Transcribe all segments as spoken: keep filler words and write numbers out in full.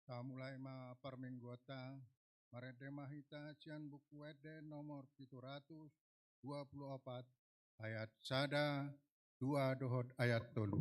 Tamulai ma parmingguonta, marende ma hita sian Buku Ende nomor pitu ratus dua pulu opat, ayat sada, dua dohot ayat tolu.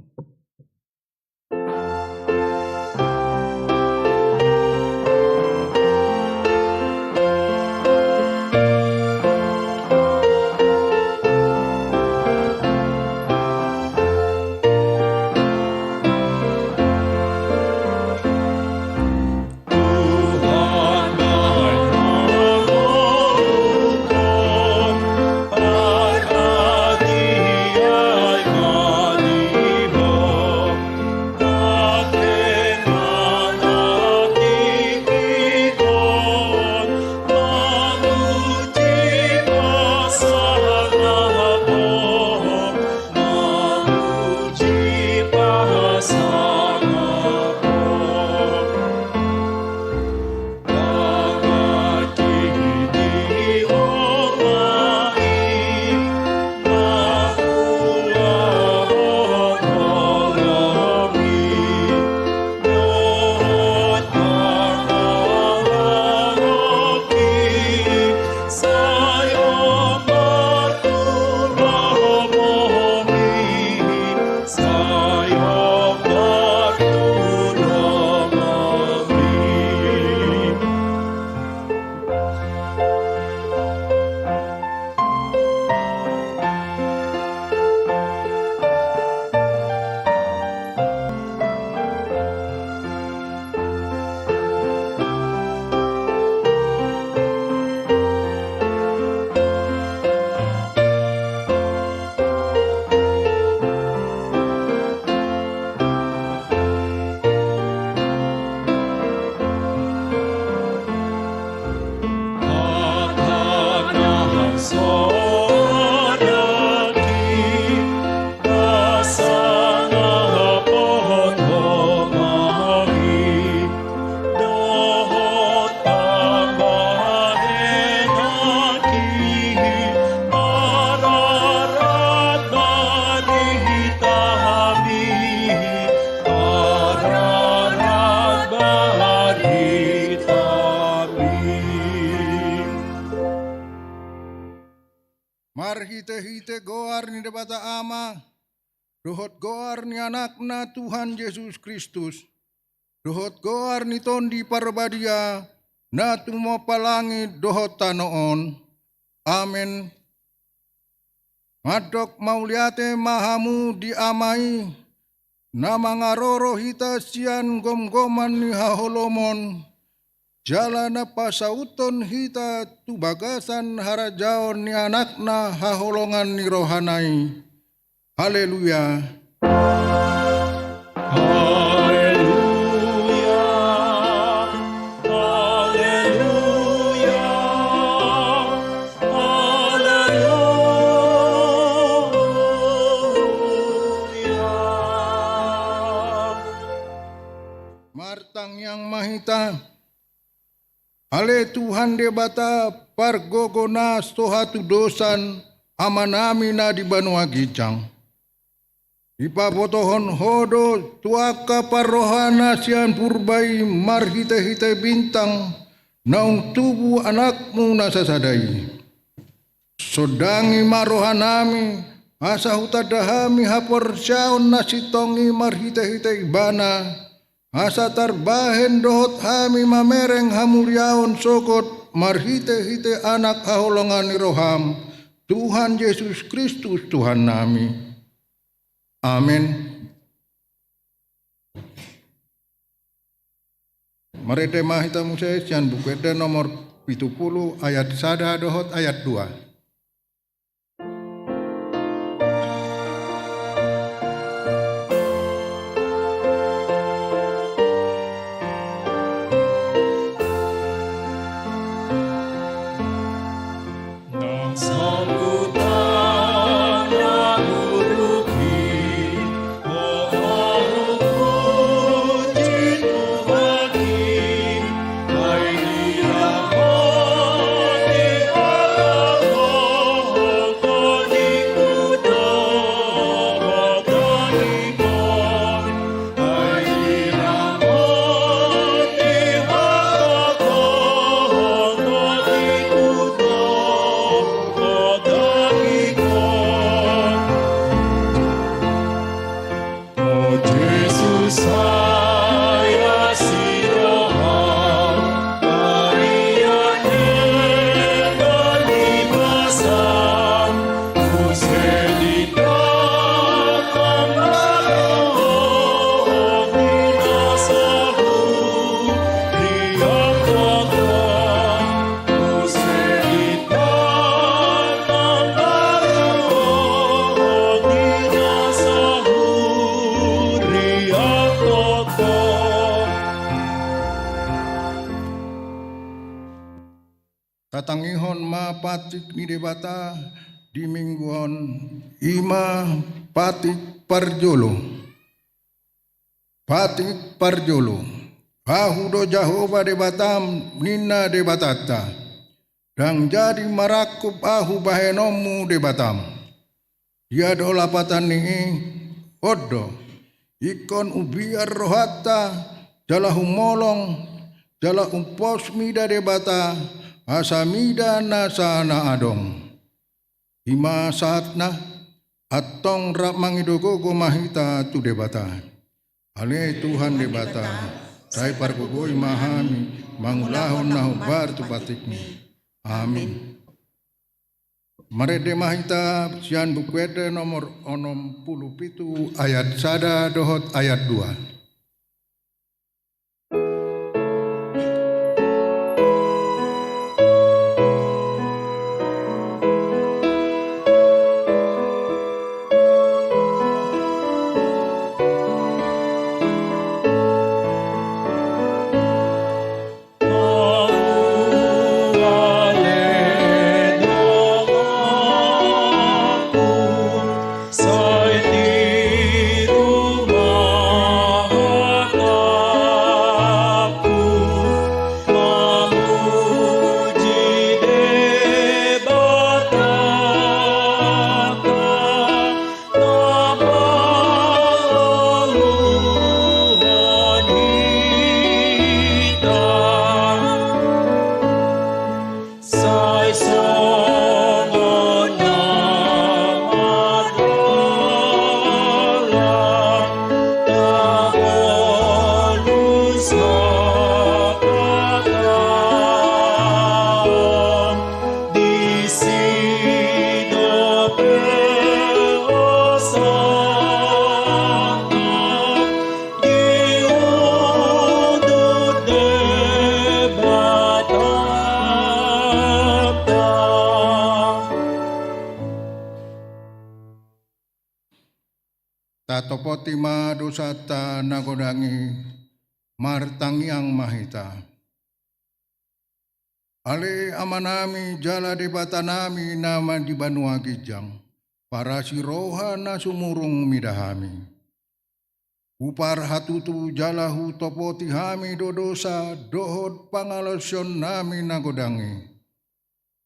Marhitehite goar ni Debata Ama, dohot goar ni Anakna Tuhan Jesus Kristus, dohot goar ni Tondi Parbadia, na tumompa langit dohot tano on. Amen. Mandok mauliate ma hamu di Ama i, na mangaroro hita sian gomgoman ni haholomon, jala na pasauthon hita tu bagasan harajaon ni Anakna haholongan ni rohana i. Haleluya. Haleluya. Haleluya. Haleluya. Martangiang ma hita. Ale Tuhan Debata, pargogo na so hatudosan Amanami na di banua ginjang. Dipabotohon Ho do tu angka parroha na sian purba i marhitehite bintang naung tubu Anakmu na sasada i. Sondangi ma rohanami, asa hutanda hami haporseaon na sintong i marhitehite Ibana, asa tarbahen dohot hami mamereng hamuliaon sogot marhitehite Anak haholongan ni roham, Tuhan Jesus Kristus Tuhannami. Amen. Marende ma hita muse sian Buku Ende nomor pitu pulu ayat sada dohot ayat dua. patik ni Debata di minggu on, i ma patik parjolo. Patik parjolo. Ahu do Jahowa Debatam, ninna Debatanta. Ndang jadi marangkup ahu bahenonmu Debatam. Ia do lapatan ni i, on do, ingkon umbiar rohanta, jala humolong, jala umpos mida Debata, asa mida nasa na adong. I ma sahatna, antong rap mangido gogo ma hita tu Debata. Ale Tuhan Debata, sai pargogoi ma hami, mangulahon na hombar tu patikmi. Amin. Marende ma hita sian Buku Ende nomor onom pulu pitu ayat sada dohot ayat dua. Tatopoti ma dosanta na godang i, martangiang ma hita. Ale Amanami jala Debatanami na di banua ginjang, parasi roha na sumurung mida hami. Huparhatutu jala hutopoti hami do dosa dohot pangalaosionnami na godang i.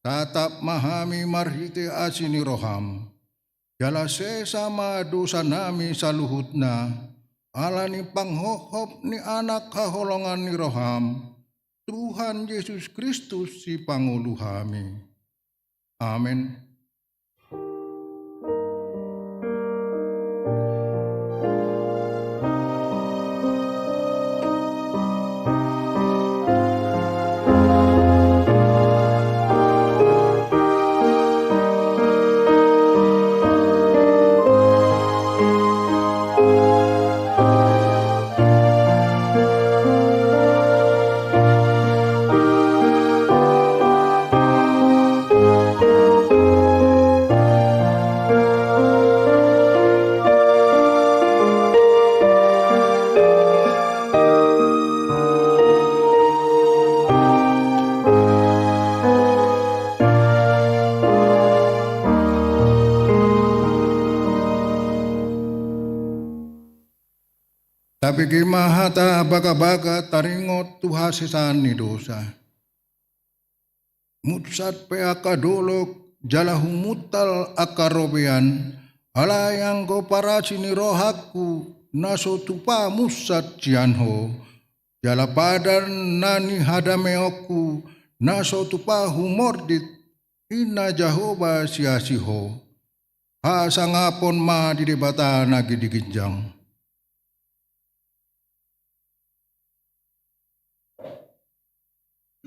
Tatap ma hami marhite asi ni roham. Jala sesa ma dosanami saluhutna, ala ni panghophop ni Anak haholongan ni roham, Tuhan Jesus Kristus Sipangolu hami. Amen. Tabege ma hata bagabaga taringot tu hasesaan ni dosa. Munsat pe angka dolok jala humuntal angka robean, alai anggo parasi ni rohangku na so tupa munsat sian Ho, jala padan na nihadameonku na so tupa humordit, ninna Jahowa siasi Ho. Hasangapon ma di Debata na di ginjang.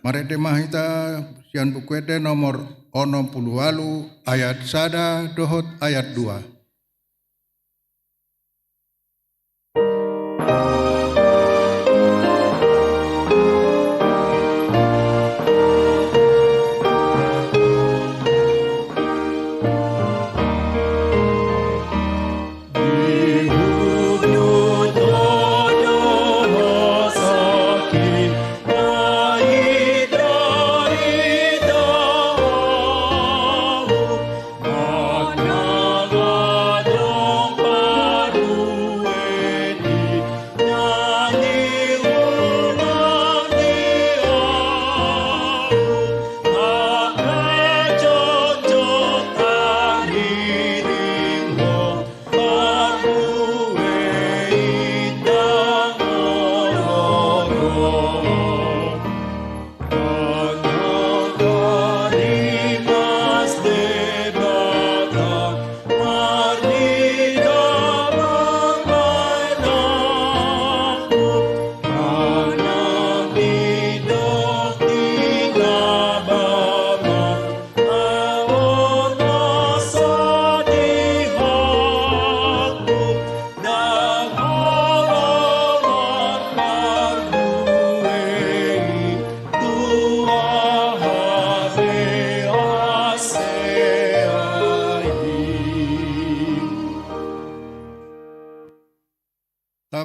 Marende ma hita sian Buku Ende nomor onom pulu ualu ayat sada dohot ayat dua.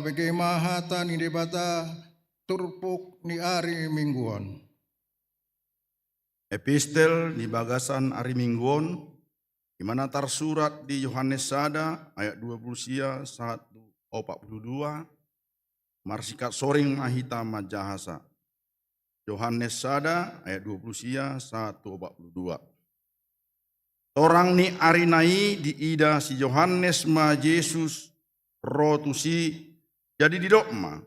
Bege ma hata ni Debata turpuk ni ari Minggu on. Epistel ni bagasan ari Minggu on, i ma na tarsurat di Johannes sada ayat dua pulu sia sahat tu opat pulu dua, marsingkat soring ma hita manjahasa. Johannes sada ayat dua pulu sia sahat tu opat pulu dua. Torang ni arina i diida si Johannes ma Jesus ro tusi, jadi didok ma: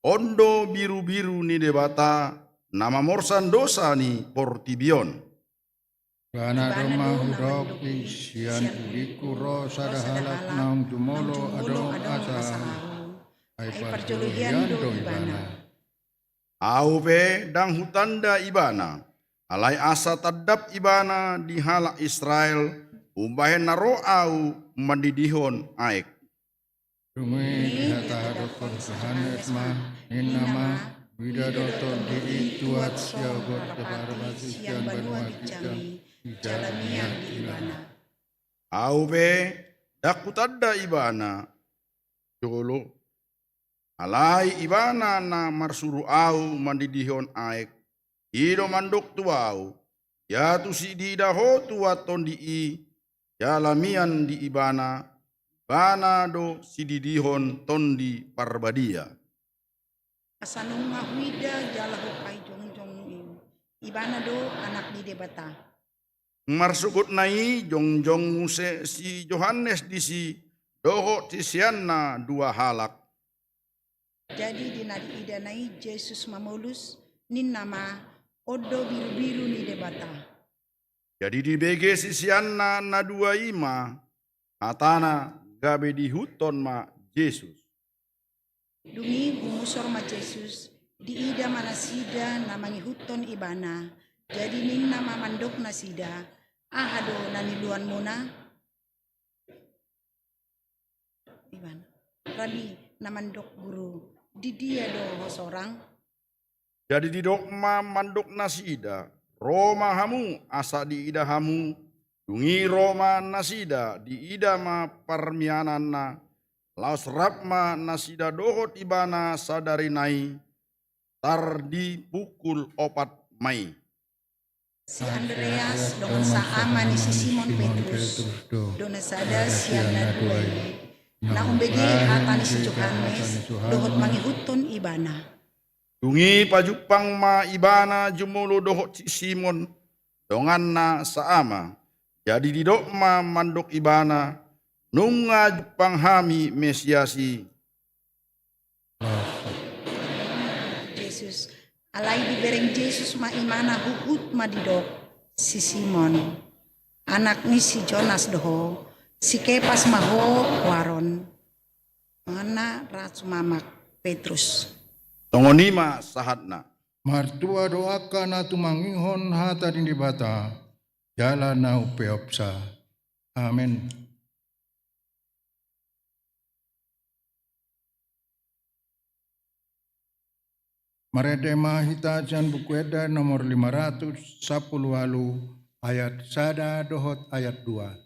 On do birubiru ni Debata na mamorsan dosa ni portibi on. Ibana do ma hudok i sian pudingku ro sada halak naung jumolo adong asa ahu. Ai parjolo hian do ibana. Ahu pe ndang hutanda ibana, alai asa tandap ibana di halak Israel, umbahen na ro ahu mandidihon aek. Dung i dihatahadokkon si Johannes ma, ninna ma: Huida do Tondi i tuat siogot na parbadi sian banua ginjang i, jala mian di ibana. Ahu pe ndang hutanda ibana jolo, alai ibana na marsuru ahu mandidihon aek, i do mandok tu ahu: Ia tusi diida ho tuat Tondi i, jala mian di ibana, ibana do sididihon Tondi Parbadia. Asa nunga huida jala hupajongjong i, ibana do Anak ni Debata. Marsogotna i jongjong muse si Johannes disi dohot siseanna dua halak. Jadi di na diidana i Jesus mamolus, ninna ma: On do birubiru ni Debata. Jadi dibege siseanna na dua i ma hatana, gabe diihuthon ma Jesus. Dung i humusor ma Jesus, diida ma nasida na mangihuthon ibana, jadi ninna ma mandok nasida: Aha do na niluanmuna? Ibana: Rabi, na mandok Guru, di dia do ho sorang? Jadi didok ma mandok nasida: Ro ma hamu asa diida hamu. Dung i ro ma nasida, diida ma parmiananna. Laos rap ma nasida dohot ibana sadari nai, tar di pukul opat ma i. Si Andreas dohot saama ni si Simon Petrus do na sada sian na dua i, na umbege hata ni si Johannes dohot mangihuthon ibana. Dung i pajumpang ma ibana jumolo dohot si Simon, donganna saama. Jadi didok ma mandok ibana: Nunga jumpang hami Mesias i. Jesus. Alai dibereng Jesus ma ibana huhut ma didok: Si Simon, anak ni si Jonas do ho, si Kepas ma ho goaron. Donganna ra sumamak Petrus. Songon i ma sahatna. Martua do angka na tumangihon hata ni Debata jala na umpeopsa. Amen. Marende ma hita sian Buku Ende nomor lima ratus sampulu ualu, ayat sada dohot ayat dua.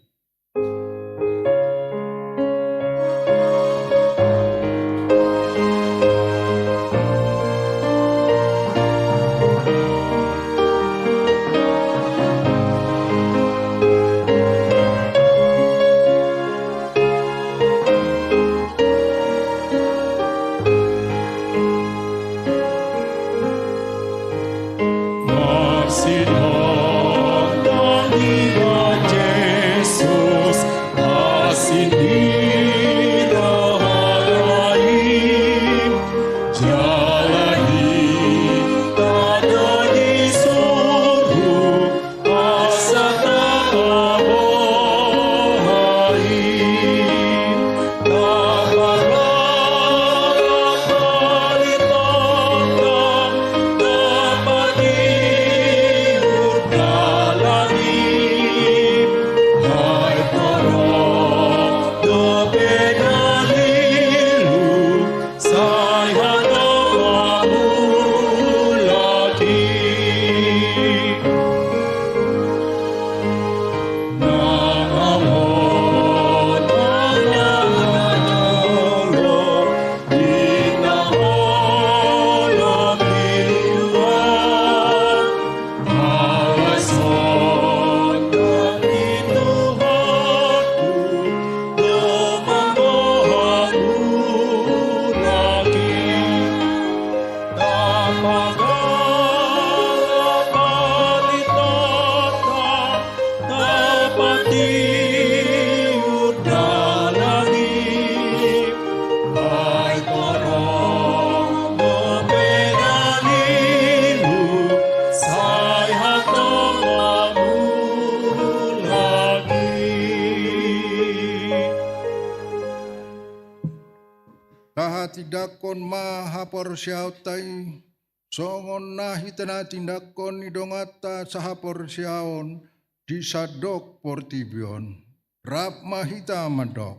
Tindanghon ma haporseaonta i, songon na hita na tindanghon ni donganta sahaporseaon di sandok portibi on. Rap ma hita mandok: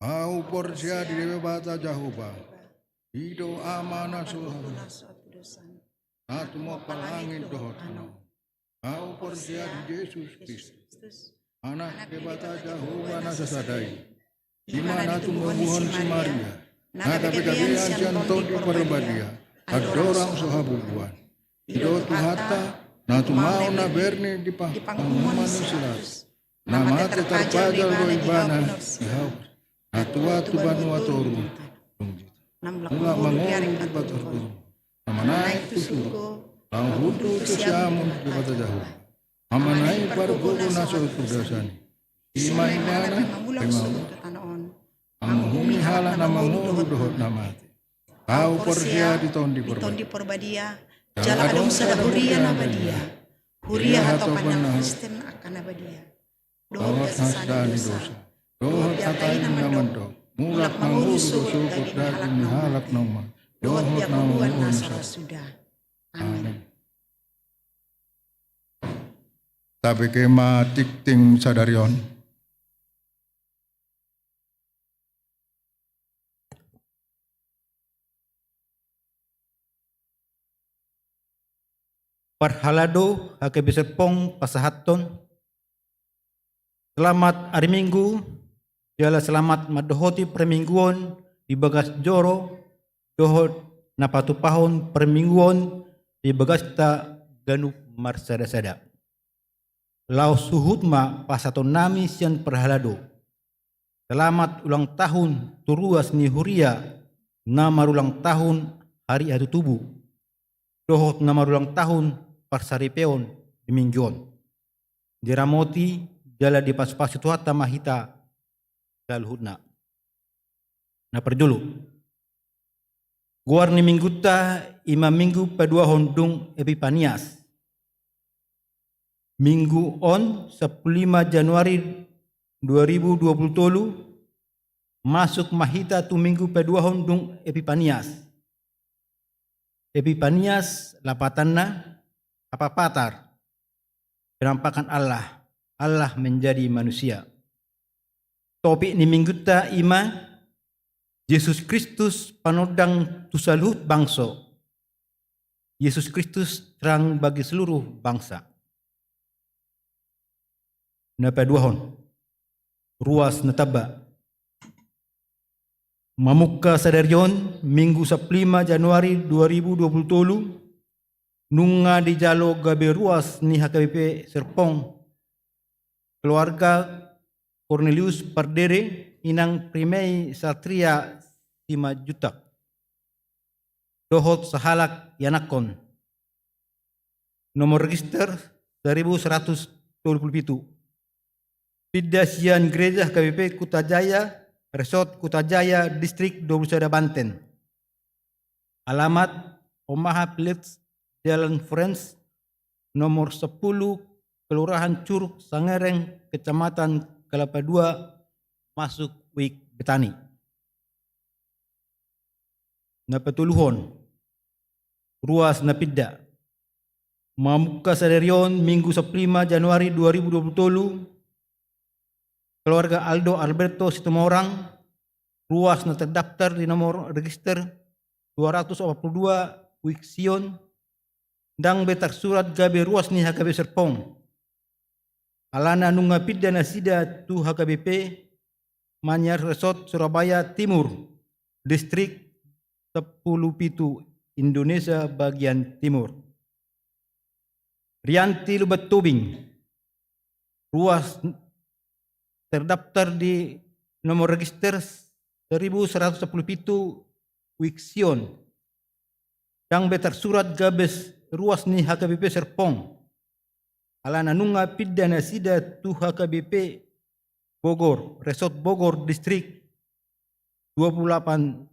Ahu porsea di Debata Jahowa, i do Ama na so, na tumompa langit dohot tano. Ahu porsea di Jesus Kristus, Anak Debata Jahowa na sasada i. I ma na tumompuhon si Maria, na gabe gabean sian Tondi Parbadia, andorang so habubuhan. I do Tuhanta, na tumaon na berne di pa-, panguhuman ni si Pilatus, na mate tarpajal do ibana, dihaut, na tuat tu banua toru, dung i mulak mangolu di patortoru, na manaek tu surgo, laho hundul tu siamun ni Debata Jahowa. Hamanai pargogo na so tardosa i. I ma ibana, i ma mangula tu tano on, manguhumi halak na mangolu dohot na mate. Ahu porsea di Tondi Parbadia, jala adong sada huria na badia, huria hatopan na Kristen angka na badia, dohot hasesaan ni dosa, dohot hata i na mandok: Mulak mangolu do sogot daging ni halak na omak, dohot hangoluan na so ra suda. Amen. Tabege ma tingting sadari on. Parhalado H K B P Serpong pasahathon selamat ari Minggu, jala selamat mandohoti parmingguon di bagas joro, dohot na patupahon parmingguon di bagasta ganup marsada-sada. Laos huhut ma pasahatonnami sian parhalado selamat ulang tahun tu ruas ni huria na marulang tahun hari hatutubu, dohot na marulang tahun parsaripeon di Minggu on. Diramoti jala dipasupasu Tuhanta ma hita saluhutna. Na parjolo, goar ni Minggunta i ma Minggu paduahon dung Epipanias. Minggu on, sampulu lima Januari dua ribu dua puluh tolu, masuk ma hita tu Minggu paduahon dung Epipanias. Epipanias lapatanna hapapatar, penampakan Allah, Allah menjadi manusia. Topik ni Minggunta i ma Jesus Kristus panondang tu saluhut bangso. Jesus Kristus terang bagi seluruh bangsa. Na paduahon, ruas na tamba. Mamungka sadari on, Minggu sampulu lima Januari dua ribu dua puluh tolu, nunga dijalo gabe ruas ni H K B P Serpong, keluarga Cornelius Pardede, Inang Primei Satria Simanjuntak, dohot sahalak ianakhon. Nomor register seribu seratus tolu puluh pitu. Pinda sian Gereja H K B P Kutajaya, Resort Kutajaya, Distrik dua puluh sada Banten. Alamat: Omaha Village, Jalan Friends, nomor sepuluh, Kelurahan Curug Sangereng, Kecamatan Kelapa Dua, masuk Wik Betani. Na patoluhon, ruas na pinda. Mamungka sadari on, Minggu sampulu lima Januari dua ribu dua puluh tolu, keluarga Aldo Alberto Situmorang, ruas na terdaftar di nomor register dua ratus opat puluh dua Wik Sion, ndang be tarsurat gabe ruas ni H K B P Serpong. Alana nunga pinda nasida tu H K B P Manyar Resort Surabaya Timur, Distrik sepuluh pitu, Indonesia bagian timur. Rianti Lumban Tobing, ruas terdaftar di nomor register seribu seratus sepuluh pitu Wik Sion, ndang be tarsurat gabe ruas ni H K B P Serpong. Alana nunga pinda nasida tu H K B P Bogor, Resort Bogor, Distrik dua puluh delapan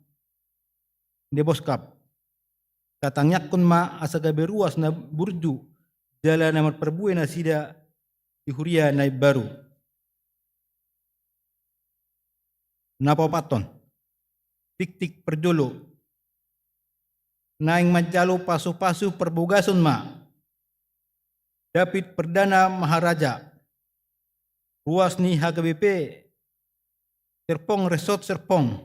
Deboskap. Tatangiangkon ma asa gabe ruas na burju jala na marparbue nasida di huria na imbaru. Na paopathon, Tiktik parjolo. Naeng manjalo pasupasu parbagason ma David Perdana Maharaja, ruas ni H K B P Serpong, Resort Serpong,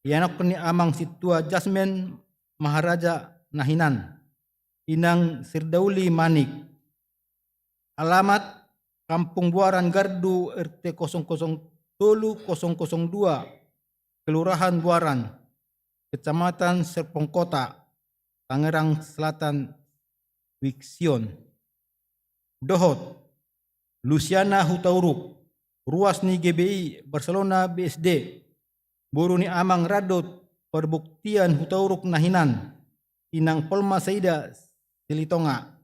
ianakhon ni amang sintua Jasmen Maharaja na hinan, inang Sirdauli Manik. Alamat: Kampung Buaran Gardu, R T kosong kosong tolu kosong kosong dua, Kelurahan Buaran, Kecamatan Serpong Kota, Tangerang Selatan, Wiksion. Dohot Luciana Hutauruk, ruas ni G B I Barcelona B S D, boru ni amang randot parbuktian Hutauruk na hinan, inang Polma Saida Silitonga.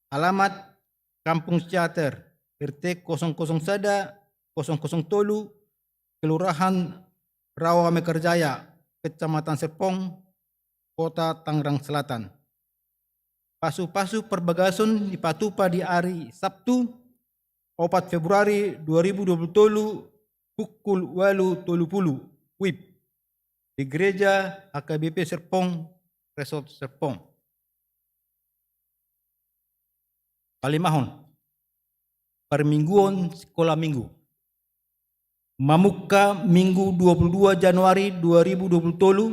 Alamat: Kampung Siater, R T kosong kosong sada kosong kosong tolu, Kelurahan Rawa Mekarjaya, Kecamatan Serpong, Kota Tangerang Selatan. Pasupasu parbagason dipatupa di ari Sabtu, opat Februari dua ribu dua puluh tolu, pukul ualu tolu pulu W I B, di Gereja H K B P Serpong, Resort Serpong. Palimahon, parmingguon sikola minggu. Mamungka Minggu dua puluh dua Januari dua ribu dua puluh tolu,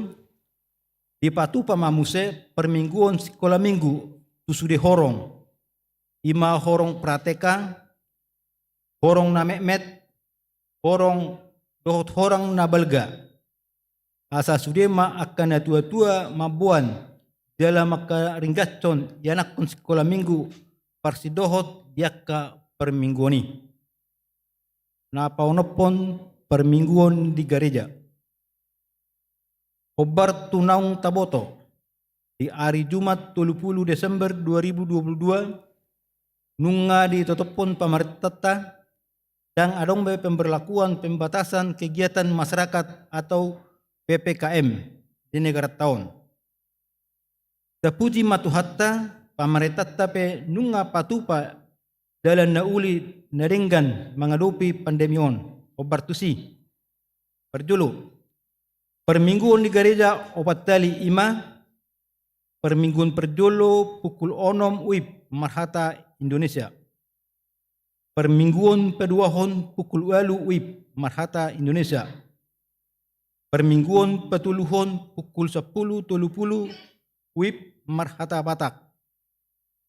dipatupa ma muse parmingguon sikola minggu tu sude horong, i ma horong prateka, horong na metmet, horong dohot horong na balga. Asa sude ma angka natuatua mamboan jala mangkaringgashon ianakhon sikola minggu parsidohot di angka parmingguon i. Na paonomhon parmingguon di gareja. Hombar tu naung taboto, di ari Jumat tolu pulu Desember dua ribu dua puluh dua, nunga ditotophon pamarentanta, ndang adong be pemberlakuan pembatasan kegiatan masyarakat atau P P K M di negaranta on. Tapuji ma Tuhanta, pamarentanta pe nunga patupa dalan na uli na denggan mangadopi pandemi on. Hombar tusi. Parjolo, parmingguon di gareja opat hali, i ma: Parmingguon parjolo pukul onom W I B marhata Indonesia. Parmingguon paduahon pukul ualu W I B marhata Indonesia. Parmingguon patoluhon pukul sampulu tolu pulu W I B marhata Batak.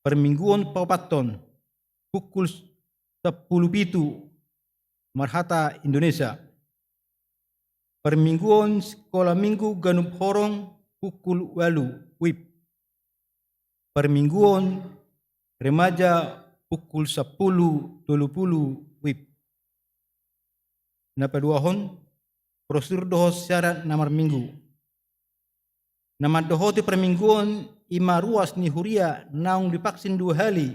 Parmingguon paopathon pukul sampulu pitu marhata Indonesia. Parmingguon sikola minggu ganup horong pukul ualu W I B. Parmingguon remaja pukul sampulu tolu pulu W I B. Na paduahon, prosedur dohot syarat na marminggu. Na mandohoti parmingguon i ma ruas ni huria naung divaksin dua hali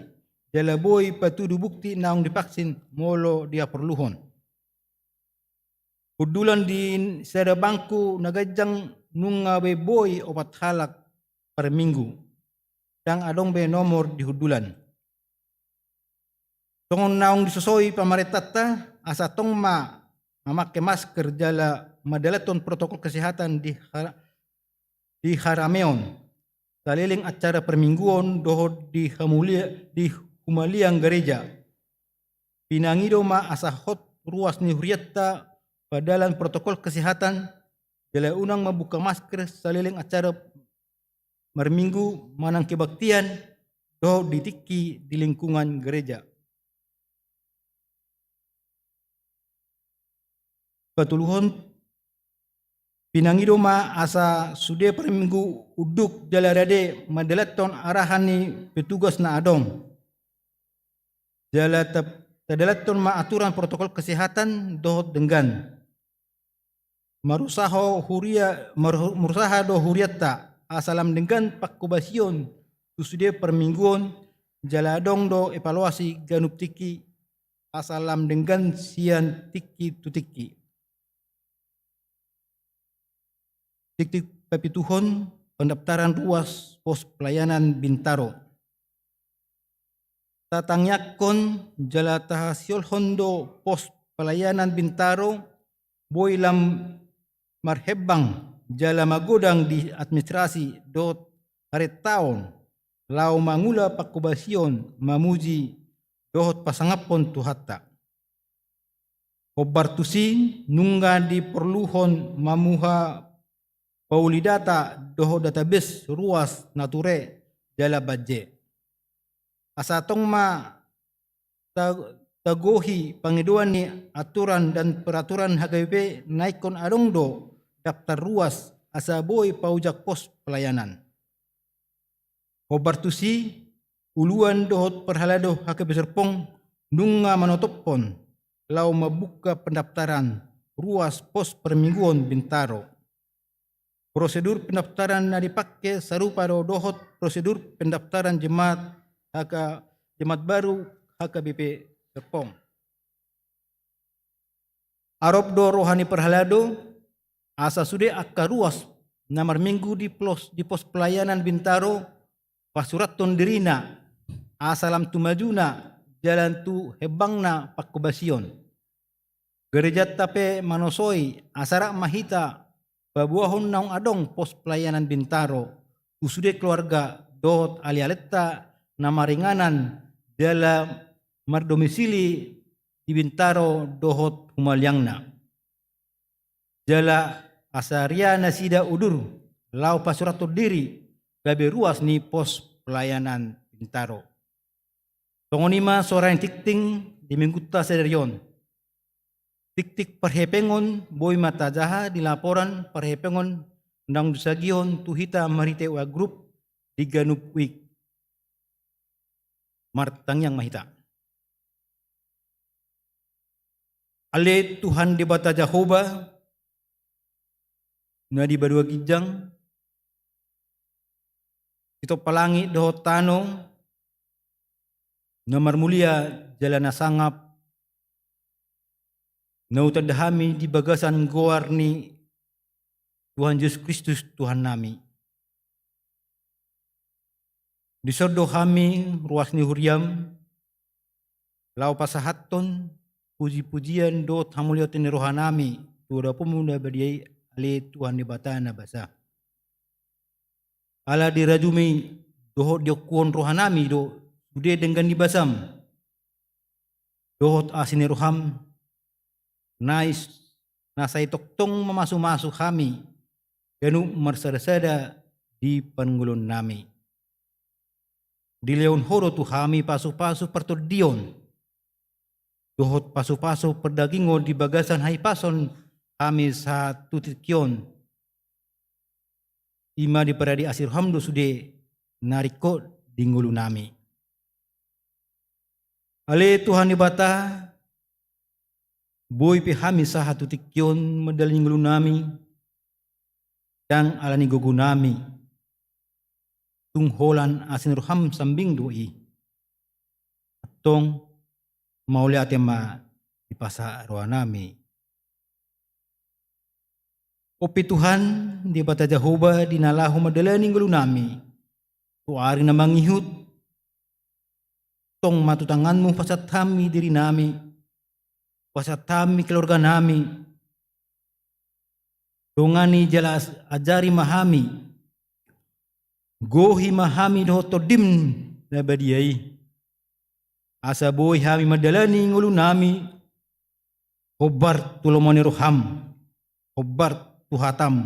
jala boi patudu bukti naung divaksin molo dihaporluhon. Hundulan di sada bangku na ganjang nunga be boi opat halak parminggu. Ndang adong be nomor di hundulan. Songon naung disosoi pamarentanta, asa tong ma mamake masker jala mandalanhon protokol kesehatan di ha-, di harameon saleleng acara parmingguon dohot di hamulia-, di humaliang gareja. Pinangido ma asa hot ruas ni hurianta padalan protokol kesehatan, jala unang mambuka masker saleleng acara marminggu manang kebaktian dohot di tingki di lingkungan gareja. Patoluhon, pinangido ma asa sude parminggu unduk jala rade mandalanhon arahan ni petugas na adong. Jala ta-, tadalanhon ma aturan protokol kesehatan dohot denggan. Marusaho huria, maru-, marusaha do hurianta asa lam denggan panghobasion tu sude parmingguon, jala adong do evaluasi ganup tingki asa lam denggan sian tingki tu tingki. Tiktik papituhon, pendaftaran ruas pos pelayanan Bintaro. Tatangiangkon jala tahasiolhon do pos pelayanan Bintaro, boi lam marhembang jala magodang di administrasi dohot parentaon, laho mangula pangkobasion, mamuji dohot pasangaphon Tuhanta. Hombar tusi nunga diporluhon mamuha pauli data dohot database ruas na ture jala banje. Asa tong ma ta-, tagohi pangidoan ni aturan dan peraturan H K B P na ingkon adong do daftar ruas asa boi paujak pos pelayanan. Hombar tusi, uluan dohot parhalado H K B P Serpong nunga manotophon laho mambuka pendaftaran ruas pos permingguon Bintaro. Prosedur pendaftaran na dipangke sarupa do dohot prosedur pendaftaran jemaat H K, jemaat baru H K B P Serpong. Arop do roha ni parhalado, asa sude angka ruas na marminggu di plos-, di pos pelayanan Bintaro, pasurathon dirina, asa lam tu majuna jalan tu hembangna pangkobasion. Garejanta pe manosoi, asa rap ma hita paboahon naung adong pos pelayanan Bintaro tu sude keluarga dohot alealenta na maringanan jala mardomisili di Bintaro dohot humaliangna. Jala asa ria nasida udur laho pasurathon diri gabe ruas ni pos pelayanan Bintaro. Songon i ma suara ni tingting di minggunta sadari on. Tingting parhepengon boi ma tajaha di laporan parhepengon naung disagihon tu hita marhite WA group di ganup week. Martangiang ma hita. Ale Tuhan Debata Jahowa, na di banua ginjang, sitompa langit dohot tano, na marmulia jala na sangap, na hutanda hami di bagasan goar ni Tuhan Jesus Kristus Tuhannami. Dison do hami ruas ni huriam, laho pasahathon puji-pujian dohot hamuliaon ni rohanami tu adopanmu na badia i, ale Tuhan Debata na basa. Ala dirajumi dohot diongkuhon rohanami do sude denggan ni basam dohot asi ni roham, na is-, na sai tongtong mamasu-masu hami ganup marsada-sada di parngoluonnami. Dilehon Ho do tu hami pasu-pasu partondion dohot pasu-pasu pardagingon di bagasan hahipason hami sahat tu tingki on. I ma diparade asi roham do sude na ringkot di ngolunami. Ale Tuhan Debata, boi pe hami sahat tu tingki on mandalani ngolunami, ndang ala ni gogonami, tung holan asi ni roham sambing do i. Antong mauliate ma dipasahat rohanami. Onpe Tuhan, Debata Jahowa, di na laho mandalani ngolunami tu ari na mangihut, tong ma tu tanganmu pasahat hami dirinami, pasahat hami keluarganami, dongani jala as-, ajari ma hami, gohi ma hami dohot tondim na badia i. Asa boi hami mandalani ngolunami, hombar tu lomo ni roham, hombar tu hatam,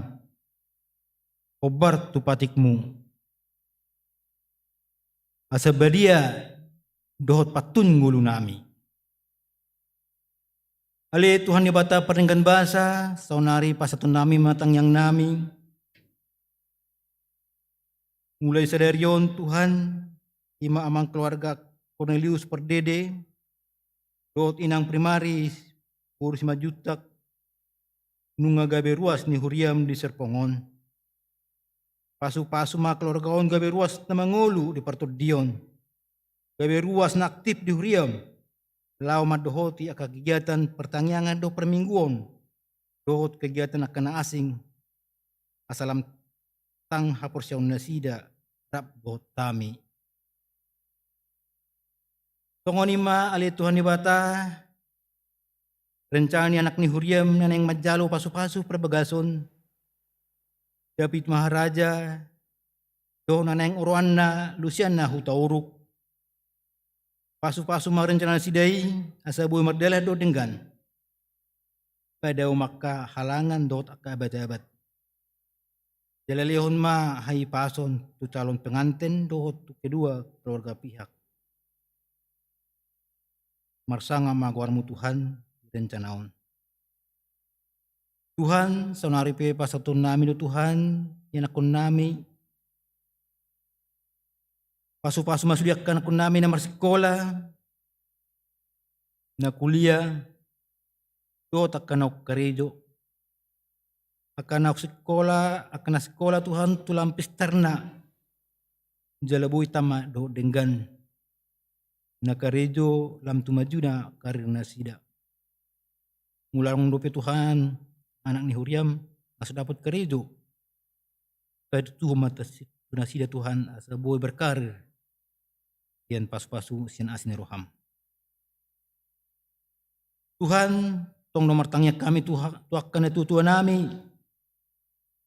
hombar tu patikmu. Asa badia dohot pantun ngolunami. Ale Tuhan Debata pardenggan basa, saonari pasahatonnami ma tangiangnami. Mulai sadari on Tuhan, i ma amang keluarga Cornelius Pardede, dohot inang Primari boru Simanjuntak, nunga gabe ruas ni huriam di Serpong on. Pasu-pasu ma keluarga on gabe ruas na mangolu di partondion, gabe ruas na aktif di huriam, laho mandohoti angka kegiatan partangiangan dohot parmingguon, dohot kegiatan angka na asing, asa lam tang haporseaon nasida rap dohot hami. Songon i ma ale Tuhan Debata, rencana ni anak ni huriam na naeng manjalo pasupasu parbagason, David Maharaja, dohot na naeng oroanna Lusiana Hutauruk. Pasupasu ma rencana nasida i, asa boi mardalan dohot denggan. Padao ma angka halangan dohot angka abat-abat. Jala lehon ma hahipason tu calon penganten dohot tu kedua keluarga pihak. Marsangap ma goarmu Tuhan di rencana on. Tuhan, saonari pe pasahatonnami do Tuhan ianakkonnami. Pasupasu ma sude angka anakkonnami na marsikola, na kuliah, dohot angka naung karejo. Angka naung sikola, angka na sikola Tuhan tu lam pistarna. Jala boi tama dohot denggan. Na karejo lam tu majuna karirnasida. Molo adong dope Tuhan, anak ni huriam, na so dapot karejo. Patutuhon ma tu nasida Tuhan, asa boi berkarir. Sian pasupasu, sian asi ni roham. Tuhan, tong do martangiang hami tu ha-, tu angka natuatuanami.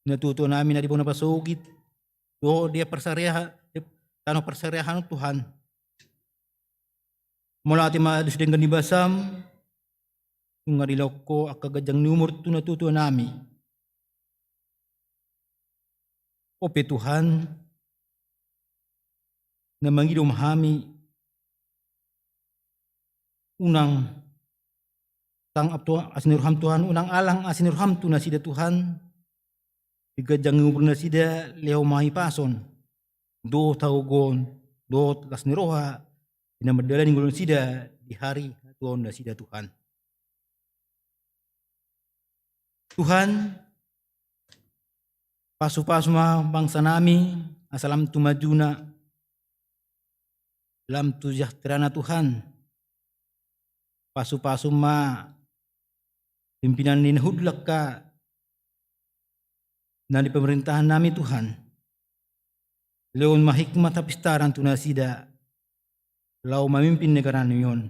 Natuatuanami na di bona pasogit. Dohot di parsareha-, di tano parsariahan Tuhan. Mauliate ma di sude denggan ni basam. Nunga dilehon Ho angka ganjang ni umur tu natuatuanami. Ope Tuhan, na mangido ma hami, unang sangap tu asi ni roham Tuhan, unang alang asi ni roham tu nasida Tuhan, di ganjang ni umur nasida lehon ma hahipason, dohot hagogoon, dohot las ni roha, di na mandalani ngolu nasida di ari hatuaon nasida Tuhan. Tuhan, pasupasu ma bangsanami, asa lam tu majuna, lam tu sejahterana Tuhan. Pasupasu ma pimpinan ni na hundul angka na di pemerintahannami Tuhan. Lehon ma hikmat hapistaran tu nasida, laho mamimpin negarami on.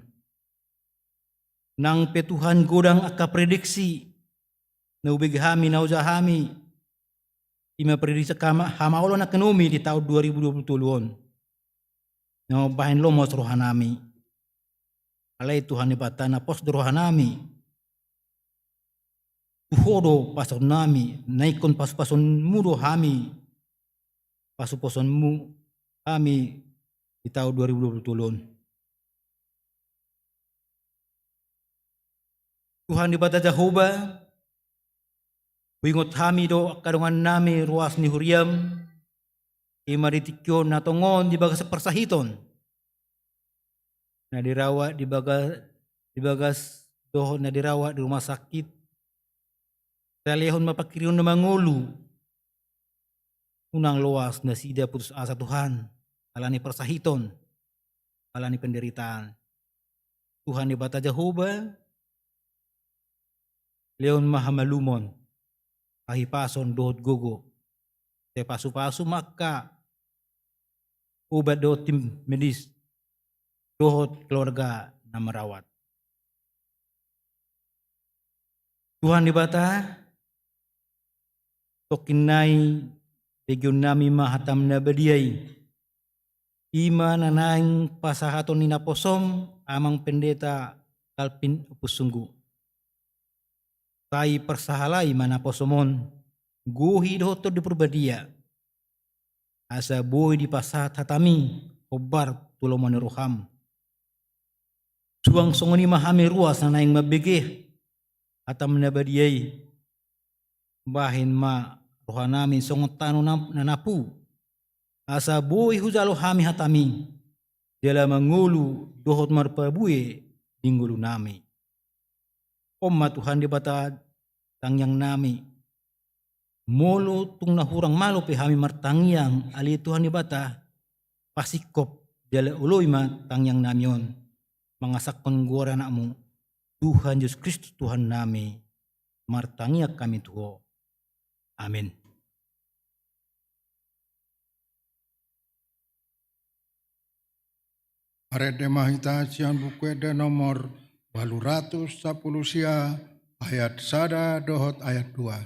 Nang pe Tuhan godang angka prediksi, na hubege hami, na hujaha hami, ima prediksi angka hama-, hamaolon ekonomi di taon dua ribu dua puluh tolu on. Na mambahen lomo rohanami. Alai Tuhan Debata na pos do rohanami. Tu Ho do pasahatonnami, na ingkon pasupasonmu do hami. Pasupasonmu hami di taon dua ribu dua puluh tolu on. Tuhan Debata Jahowa, huingot hami do angka dongannami ruas ni huriam, ima di tingki on na tongon di bagas parsahiton. Na dirawat di baga-, di bagas dohot na dirawat di rumah sakit. Talehon ma pangkirimon na mangolu. Unang loas nasida putus asa Tuhan, ala ni parsahiton, ala ni penderitaan. Tuhan Debata Jahowa, lehon ma hamalumon, hahipason dohot gogo. Sai pasupasu ma angka obat dohot tim medis, dohot keluarga na merawat. Tuhan Debata, tongkin nai begeonnami ma hatam na badia i. Ima na naeng pasahaton ni naposom Amang Pendeta Calvin Ompusunggu. Sai parsahalai ma naposom on, gohi dohot Tondi Parbadia. Asa boi dipasahat hatami hombar tu lomo ni roham. Suang songon i ma hami ruas na naeng mambege hatam na badia i. Bahen ma rohanami songon tano na, na napu. Asa boi hujalo hami hatami, jala mangolu dohot marparbue di ngolunami. On ma Tuhan Debata tangiangnami. Molo tung na hurang malo pe hami martangiang, ale Tuhan Debata, pasingkop jala oloi ma tangiangnami on, mangasahon goar ni Anakmu, Tuhan Jesus Kristus Tuhannami, martangiang hami tu Ho. Amin. Marende ma hita sian Buku Ende nomor ualu ratus sampulu sia, ayat sada dohot ayat dua.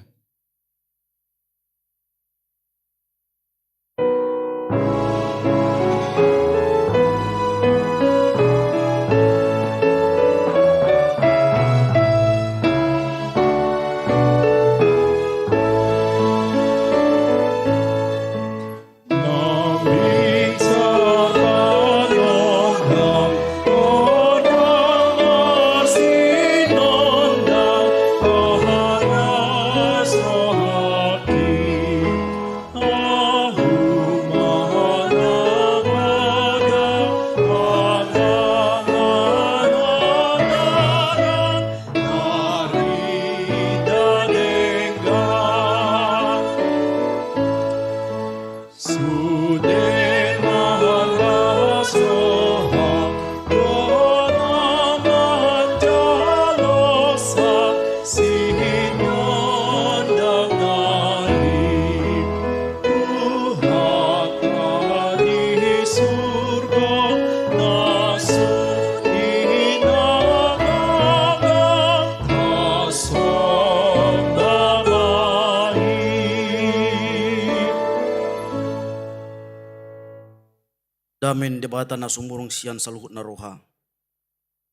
Dame ni Debata na sumurung sian saluhut na roha,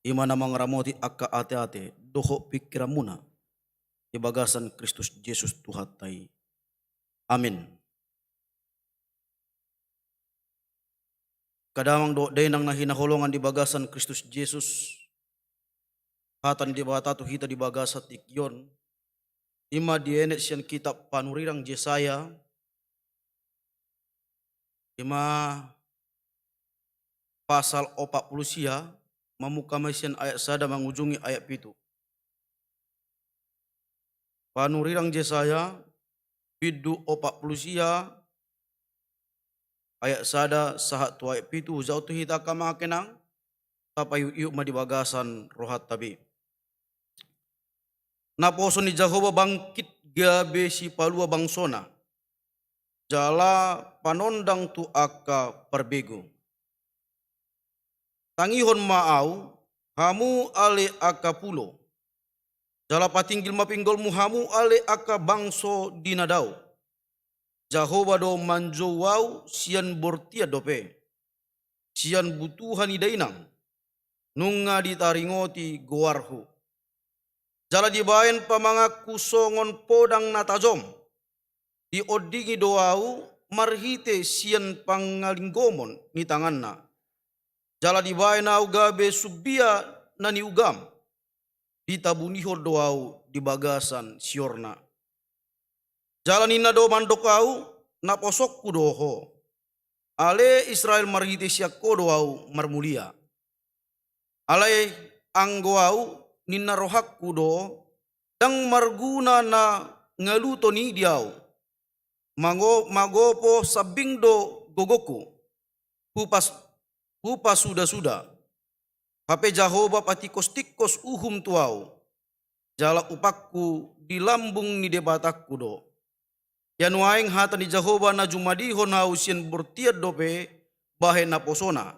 i ma na mangaramoti angka ateate dohot pingkiranmuna di bagasan Kristus Jesus Tuhanta i. Amin. Angka damang dohot dainang na hinaholongan di bagasan Kristus Jesus, hata ni Debata tu hita di bagasan tingki on, i ma dienet sian kitab panurirang Jesaya, i ma pasal opat pulu sia, mamungka ma i sian ayat sada mangujungi ayat pitu. Panurirang Jesaya, bindu opat pulu sia, ayat sada sahat tu ayat pitu, hujahahon tu hita angka amang inang, tapaihutihut ma di bagasan rohanta be. Naposo ni Jahowa bangkit gabe sipalua bangsona, jala panondang tu angka parbegu. Tangihon ma ahu, hamu ale angka pulo, jala patinggil ma pinggolmu hamu ale angka bangso di na dao. Jahowa do manjou ahu sian bortian dope, sian butuha ni dainang, nunga ditaringoti goarhu. Jala dibaen pamanganku songon podang na tajom, diondingi do ahu marhite sian pangalingomon ni tanganna. Jala dibaen ahu gabe sumbia na niugam, ditabunihon do ahu di bagasan siorna. Jala ninna do mandok ahu, naposongku do ho. Ale Israel, marhite sian ho do ahu marmulia. Alai anggo ahu, ninna rohangku do, ndang marguna na ngaluton i di ahu. Mango-, magopo sambing do gogongku, hupas-, hupasudasuda. Hape Jahowa patingkostingkos uhum tu ahu, jala upahku di lambung ni Debatangku do. Ia nuaeng hata ni Jahowa na jumadihon ahu sian bortian dope bahen naposona,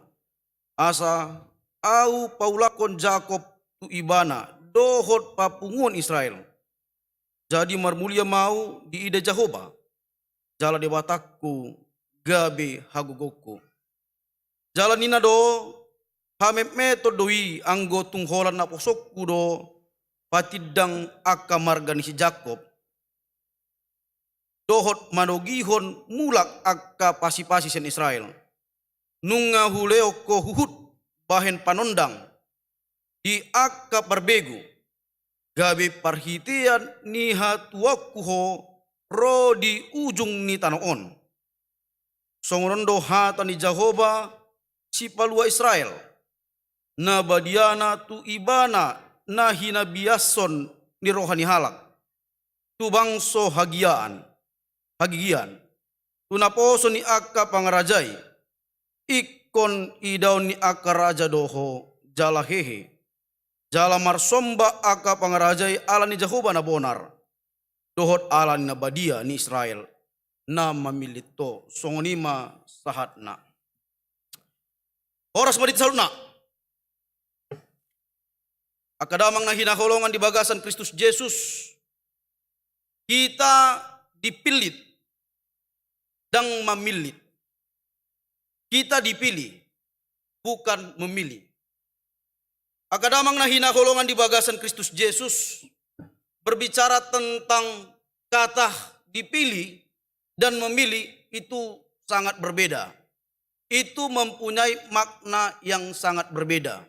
asa ahu paulakhon Jakob tu ibana dohot papunguhon Israel. Jadi marmulia ma ahu diida Jahowa, jala Debatangku gabe hagogongku. Jala ninna do, hametmeton do i anggo tung holan naposongku do patindang angka marga ni si Jakob, dohot manogihon mulak angka pasipasi sian Israel. Nunga hulehon ho huhut bahen panondang di angka parbegu, gabe parhitean ni hatuaonku ho ro di ujung ni tano on. Songon on do hata ni Jahowa, sipalua Israel, na badiana tu ibana na hinabiashon ni roha ni halak, tu bangso hagiaan, hagigian, tu naposo ni angka pangarajai. Ingkon idaon ni angka raja do ho jala hehe, jala marsomba angka pangarajai ala ni Jahowa na bonar, dohot ala ni na badia ni Israel, na mamillit ho. Songon i ma sahatna. Horas ma di hita saluhutna. Angka damang na hinaholongan di bagasan Kristus Jesus, kita dipillit, ndang mamillit. Kita dipilih, bukan memilih. Angka damang na hinaholongan di bagasan Kristus Jesus, berbicara tentang kata dipilih dan memilih itu sangat berbeda. Itu mempunyai makna yang sangat berbeda.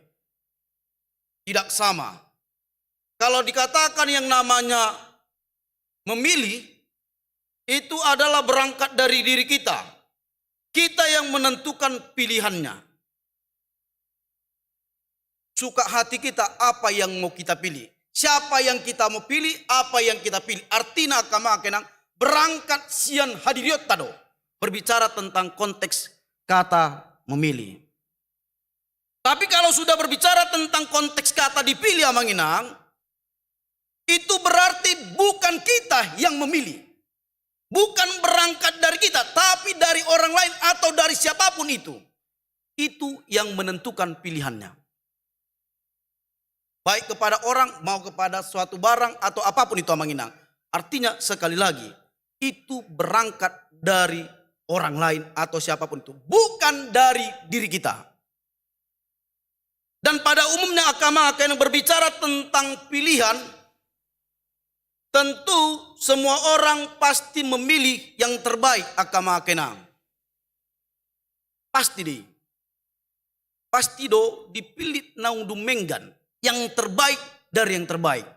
Tidak sama. Kalau dikatakan yang namanya memilih, itu adalah berangkat dari diri kita. Kita yang menentukan pilihannya. Suka hati kita apa yang mau kita pilih. Siapa yang kita mau pilih, apa yang kita pilih. Artina, angka amang, angka inang, berangkat sian hadirionta do. Berbicara tentang konteks kata memilih. Tapi kalau sudah berbicara tentang konteks kata dipilih, amang inang, itu berarti bukan kita yang memilih. Bukan berangkat dari kita, tapi dari orang lain atau dari siapapun itu. Itu yang menentukan pilihannya. Baik kepada orang, mau kepada suatu barang atau apapun itu, amang inang. Artinya, sekali lagi, itu berangkat dari orang lain atau siapapun itu. Bukan dari diri kita. Dan pada umumnya, angka amang, angka inang, berbicara tentang pilihan, tentu semua orang pasti memilih yang terbaik, angka amang, angka inang. Pasti do i. Pasti do dipillit naung dumenggan, yang terbaik dari yang terbaik.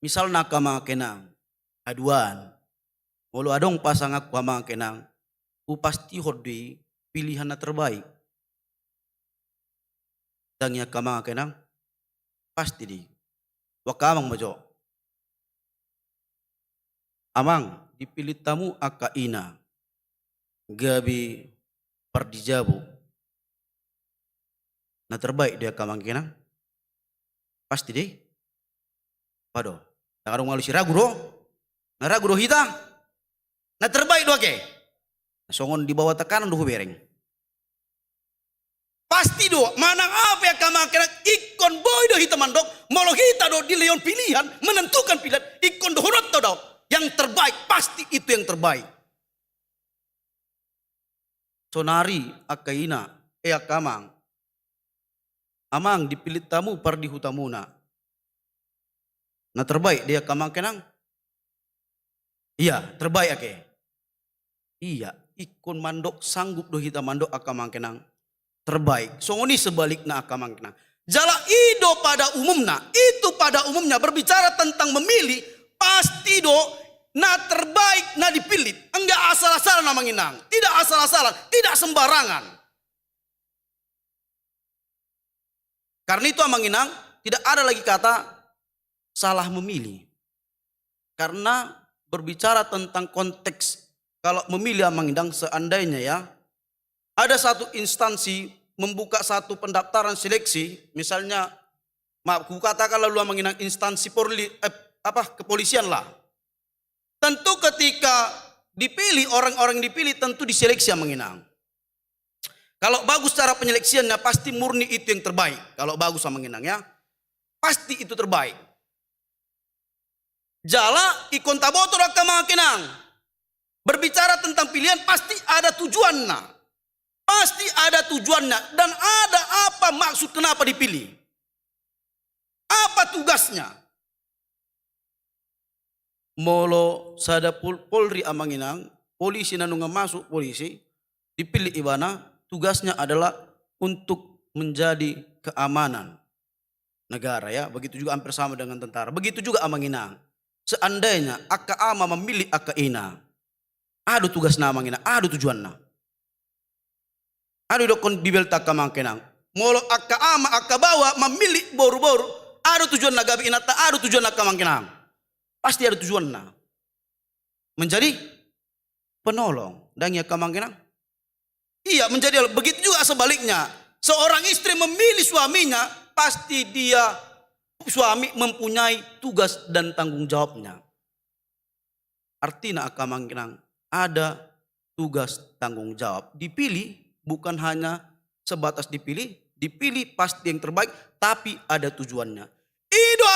Misalna, angka amang, angka inang, haduan. Molo adong pasanganku, amang, angka inang, hupastihon do i pilihan na terbaik. Ndang i, angka amang, angka inang? Pasti do i. Angka amang ma jo. Amang, dipillit hamu angka ina, gabe pardijabu. Na terbaik do i, angka amang, angka inang? Pasti do i. Pado. Ndang adong alusi ragu do. Na ragu do hita. Na terbaik do ake. Songon di bawah tekanan do hubereng. Pasti do, manang aha pe, angka amang, angka inang, ingkon boi do hita mandok, molo hita do dilehon pilihan, menentukan pilihan, ingkon dohononta do yang terbaik, pasti itu yang terbaik. Sonari, angka ina, eh, angka amang. Amang, dipillit hamu pardihutamuna. Na terbaik do i, angka amang, angka inang? Iya, terbaik ake. Iya, ingkon mandok, sanggup do hita mandok, angka amang, angka inang, terbaik. Songon i sebalikna, angka amang, angka inang. Jala i do pada umumna, itu pada umumnya berbicara tentang memilih, pasti do na terbaik na dipillit. Enggak asal-asalan, amang inang. Tidak asal-asalan, tidak sembarangan. Karena itu, amang inang, tidak ada lagi kata salah memilih. Karena berbicara tentang konteks, kalau memilih, amang inang, seandainya, ya, ada satu instansi membuka satu pendaftaran seleksi, misalnya, maaf, kukatakan lalu, amang inang, instansi Polri, eh, apa, kepolisian lah. Tentu ketika dipilih, orang-orang yang dipilih tentu diseleksi, amang inang. Kalau bagus cara penyeleksiannya, pasti murni itu yang terbaik. Kalau bagus, amang inang, ya, pasti itu terbaik. Jala ingkon taboto do, angka amang, angka inang, berbicara tentang pilihan pasti ada tujuanna. Pasti ada tujuannya dan ada apa maksud kenapa dipilih. Apa tugasnya? Molo sada pol-, Polri, amang inang, polisi na nunga masuk polisi, dipillit ibana, tugasnya adalah untuk menjadi keamanan negara, ya. Begitu juga hampir sama dengan tentara. Begitu juga, amang inang. Seandainya angka ama mamillit angka ina, aha do tugasna, amang inang? Aha do tujuanna? Aha do didokkon Bibelta, angka amang, angka inang? Molo angka ama, angka baoa mamillit boru-boru, aha do tujuanna? Gabe inanta, aha do tujuanna, angka amang, angka inang? Pasti ada tujuanna. Menjadi penolong. Ndang i, angka amang, angka inang? Iya, menjadi, begitu juga sebaliknya. Seorang istri memilih suaminya, pasti dia, suami, mempunyai tugas dan tanggung jawabnya. Artina, angka amang, angka inang, ada tugas tanggung jawab. Dipilih bukan hanya sebatas dipilih, dipilih pasti yang terbaik, tapi ada tujuannya.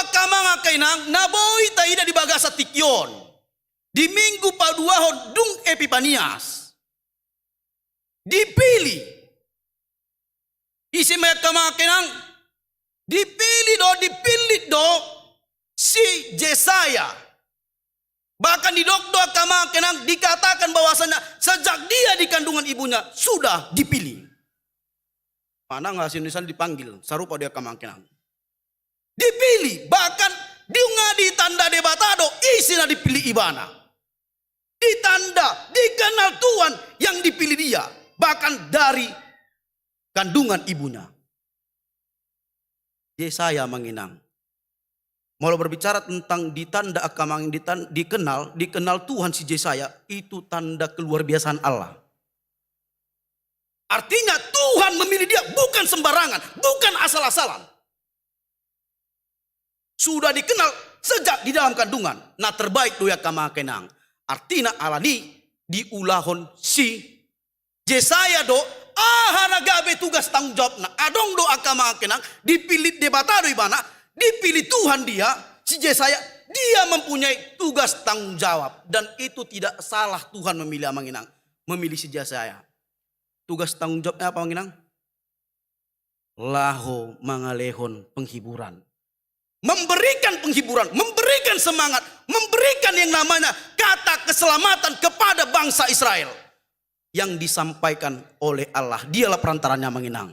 Angka amang angka inang, na boi taida di bagasan tingki on, di minggu paduahon dung Epipanias, dipillit. Ise ma i angka amang angka inang? Dipillit do, dipillit do si Jesaya. Bahkan didok do angka amang angka inang, dikatakan bahwasanya sejak dia di kandungan ibunya sudah dipilih. Manang bahasa Indonesia dipanggil, sarupa do i angka amang angka inang. Dipillit, bahkan di, nunga ditanda Debata do ise na dipillit ibana. Ditanda, dikenal Tuhan yang dipilih dia, bahkan dari kandungan ibunya. Jesaya, amang inang. Molo berbicara tentang ditanda angka amang, ditan-, dikenal, dikenal Tuhan si Jesaya, itu tanda keluar biasaan Allah. Artinya Tuhan memilih dia bukan sembarangan, bukan asal-asalan. Sudah dikenal sejak di dalam kandungan. Na terbaik do i angka amang angka inang. Artina alani i diulahon si Jesaya do, aha na gabe tugas tanggung jawabna. Adong do angka amang angka inang, dipillit Debata do ibana, dipillit Tuhan dia, si Jesaya, dia mempunyai tugas tanggung jawab. Dan itu tidak salah Tuhan memilih amang inang, memilih si Jesaya. Tugas tanggung jawabnya apa amang inang? Laho mangalehon penghiburan. Memberikan penghiburan, memberikan semangat, memberikan yang namanya kata keselamatan kepada bangsa Israel yang disampaikan oleh Allah. Dialah perantaranya, amang inang.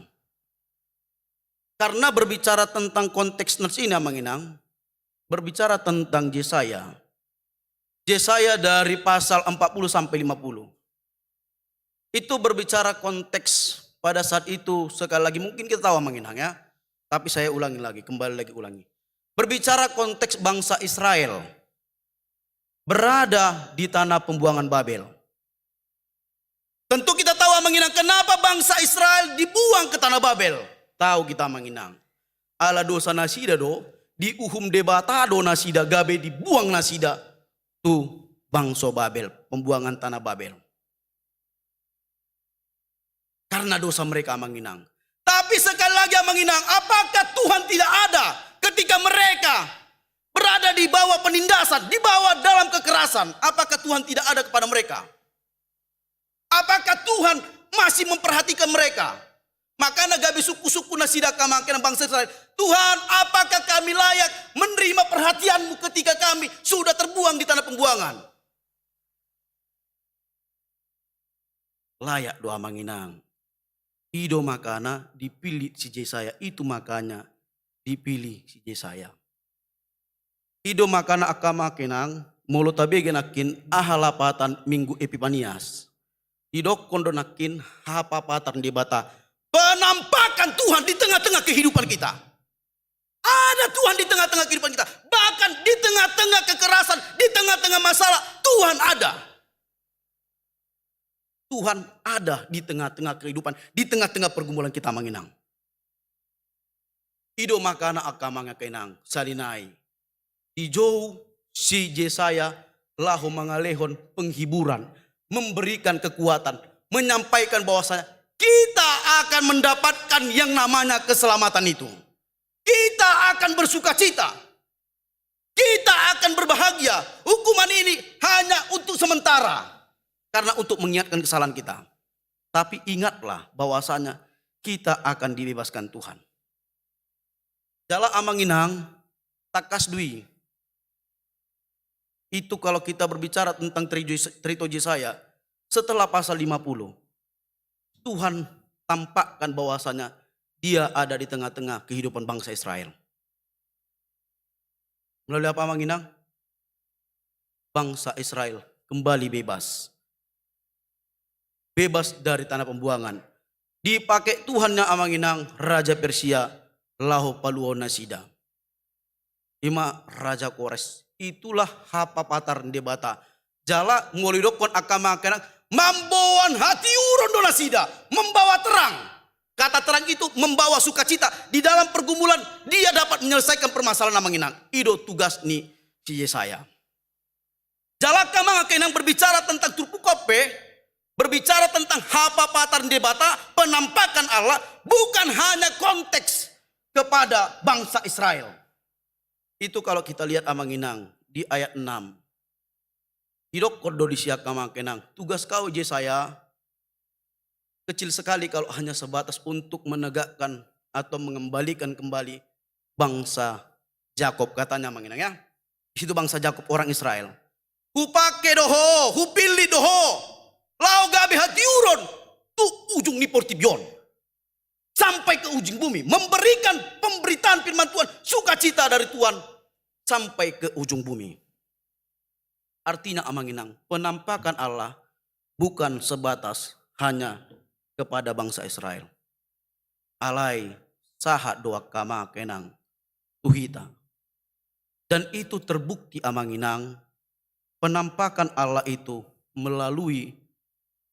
Karena berbicara tentang konteks nas ini, amang inang, berbicara tentang Jesaya. Jesaya dari pasal empat puluh sampai lima puluh. Itu berbicara konteks pada saat itu, sekali lagi, mungkin kita tahu, amang inang, ya. Tapi saya ulangi lagi, kembali lagi ulangi. Berbicara konteks bangsa Israel berada di tanah pembuangan Babel. Tentu kita tahu, amang inang, kenapa bangsa Israel dibuang ke tanah Babel. Tahu kita, amang inang. Ala dosa nasida do, diuhum Debata do nasida, gabe dibuang nasida tu bangso Babel, pembuangan tanah Babel. Karena dosa mereka, amang inang. Tapi sekali lagi, amang inang, apakah Tuhan tidak ada ketika mereka berada di bawah penindasan, di bawah dalam kekerasan? Apakah Tuhan tidak ada kepada mereka? Apakah Tuhan masih memperhatikan mereka? Makana gabe sungkun-sungkun nasida, angka amang inang, bangsa Israel. Tuhan, apakah kami layak menerima perhatian-Mu ketika kami sudah terbuang di tanah pembuangan? Layak do, amang inang. I do makana dipillit si Jesaya, itu makanya dipillit si Jesaya. I do makana, angka amang inang, molo tabege nangkin aha lapatan Minggu Epipanias. Didokkon do nangkin hapapatan Debata, penampakan Tuhan di tengah-tengah kehidupan kita. Ada Tuhan di tengah-tengah kehidupan kita. Bahkan di tengah-tengah kekerasan, di tengah-tengah masalah, Tuhan ada. Tuhan ada di tengah-tengah kehidupan, di tengah-tengah pergumulan kita, amang inang. I do makana, angka amang, angka inang, sahali nai dijou si Jesaya laho mangalehon penghiburan, memberikan kekuatan, menyampaikan bahwasanya kita akan mendapatkan yang namanya keselamatan itu. Kita akan bersukacita. Kita akan berbahagia. Hukuman ini hanya untuk sementara. Karena untuk mengingatkan kesalahan kita. Tapi ingatlah bahwasanya kita akan dibebaskan Tuhan. Jala, amang inang, tangkas do i. Itu kalau kita berbicara tentang cerito Jes-, cerito Jesaya, setelah pasal lima puluh, Tuhan tampakkan bahwasanya Dia ada di tengah-tengah kehidupan bangsa Israel. Melalui apa, amang inang? Bangsa Israel kembali bebas. Bebas dari tanah pembuangan. Dipake Tuhan, amang inang, raja Persia laho paluahon nasida. I ma Raja Kores. Itulah hapapatan Debata. Jala molo didokkon, angka amang, angka inang, mamboan hatiuron do nasida, membawa terang. Kata terang itu membawa sukacita. Di dalam pergumulan, dia dapat menyelesaikan permasalahan, amang inang. I do tugas ni si Jesaya. Jala, angka amang, angka inang, berbicara tentang turpuk on pe, berbicara tentang hapapatan Debata, penampakan Allah, bukan hanya konteks kepada bangsa Israel. Itu kalau kita lihat, Amang Inang, di ayat enam. Didokkon do disi, Amang Inang, tugas kau, Jesaya, kecil sekali kalau hanya sebatas untuk menegakkan atau mengembalikan kembali bangsa Jakob, katanya, Amang Inang, ya. Di situ bangsa Jakob, orang Israel. Hupake do ho, hupillit do ho, laho gabe hatiuron tu ujung ni portibi on, sampai ke ujung bumi, memberikan pemberitaan firman Tuhan, sukacita dari Tuhan sampai ke ujung bumi. Artina, Amang Inang, penampakan Allah bukan sebatas hanya kepada bangsa Israel. Alai sahat do, Amang Inang, tu hita. Dan itu terbukti, Amang Inang, penampakan Allah itu melalui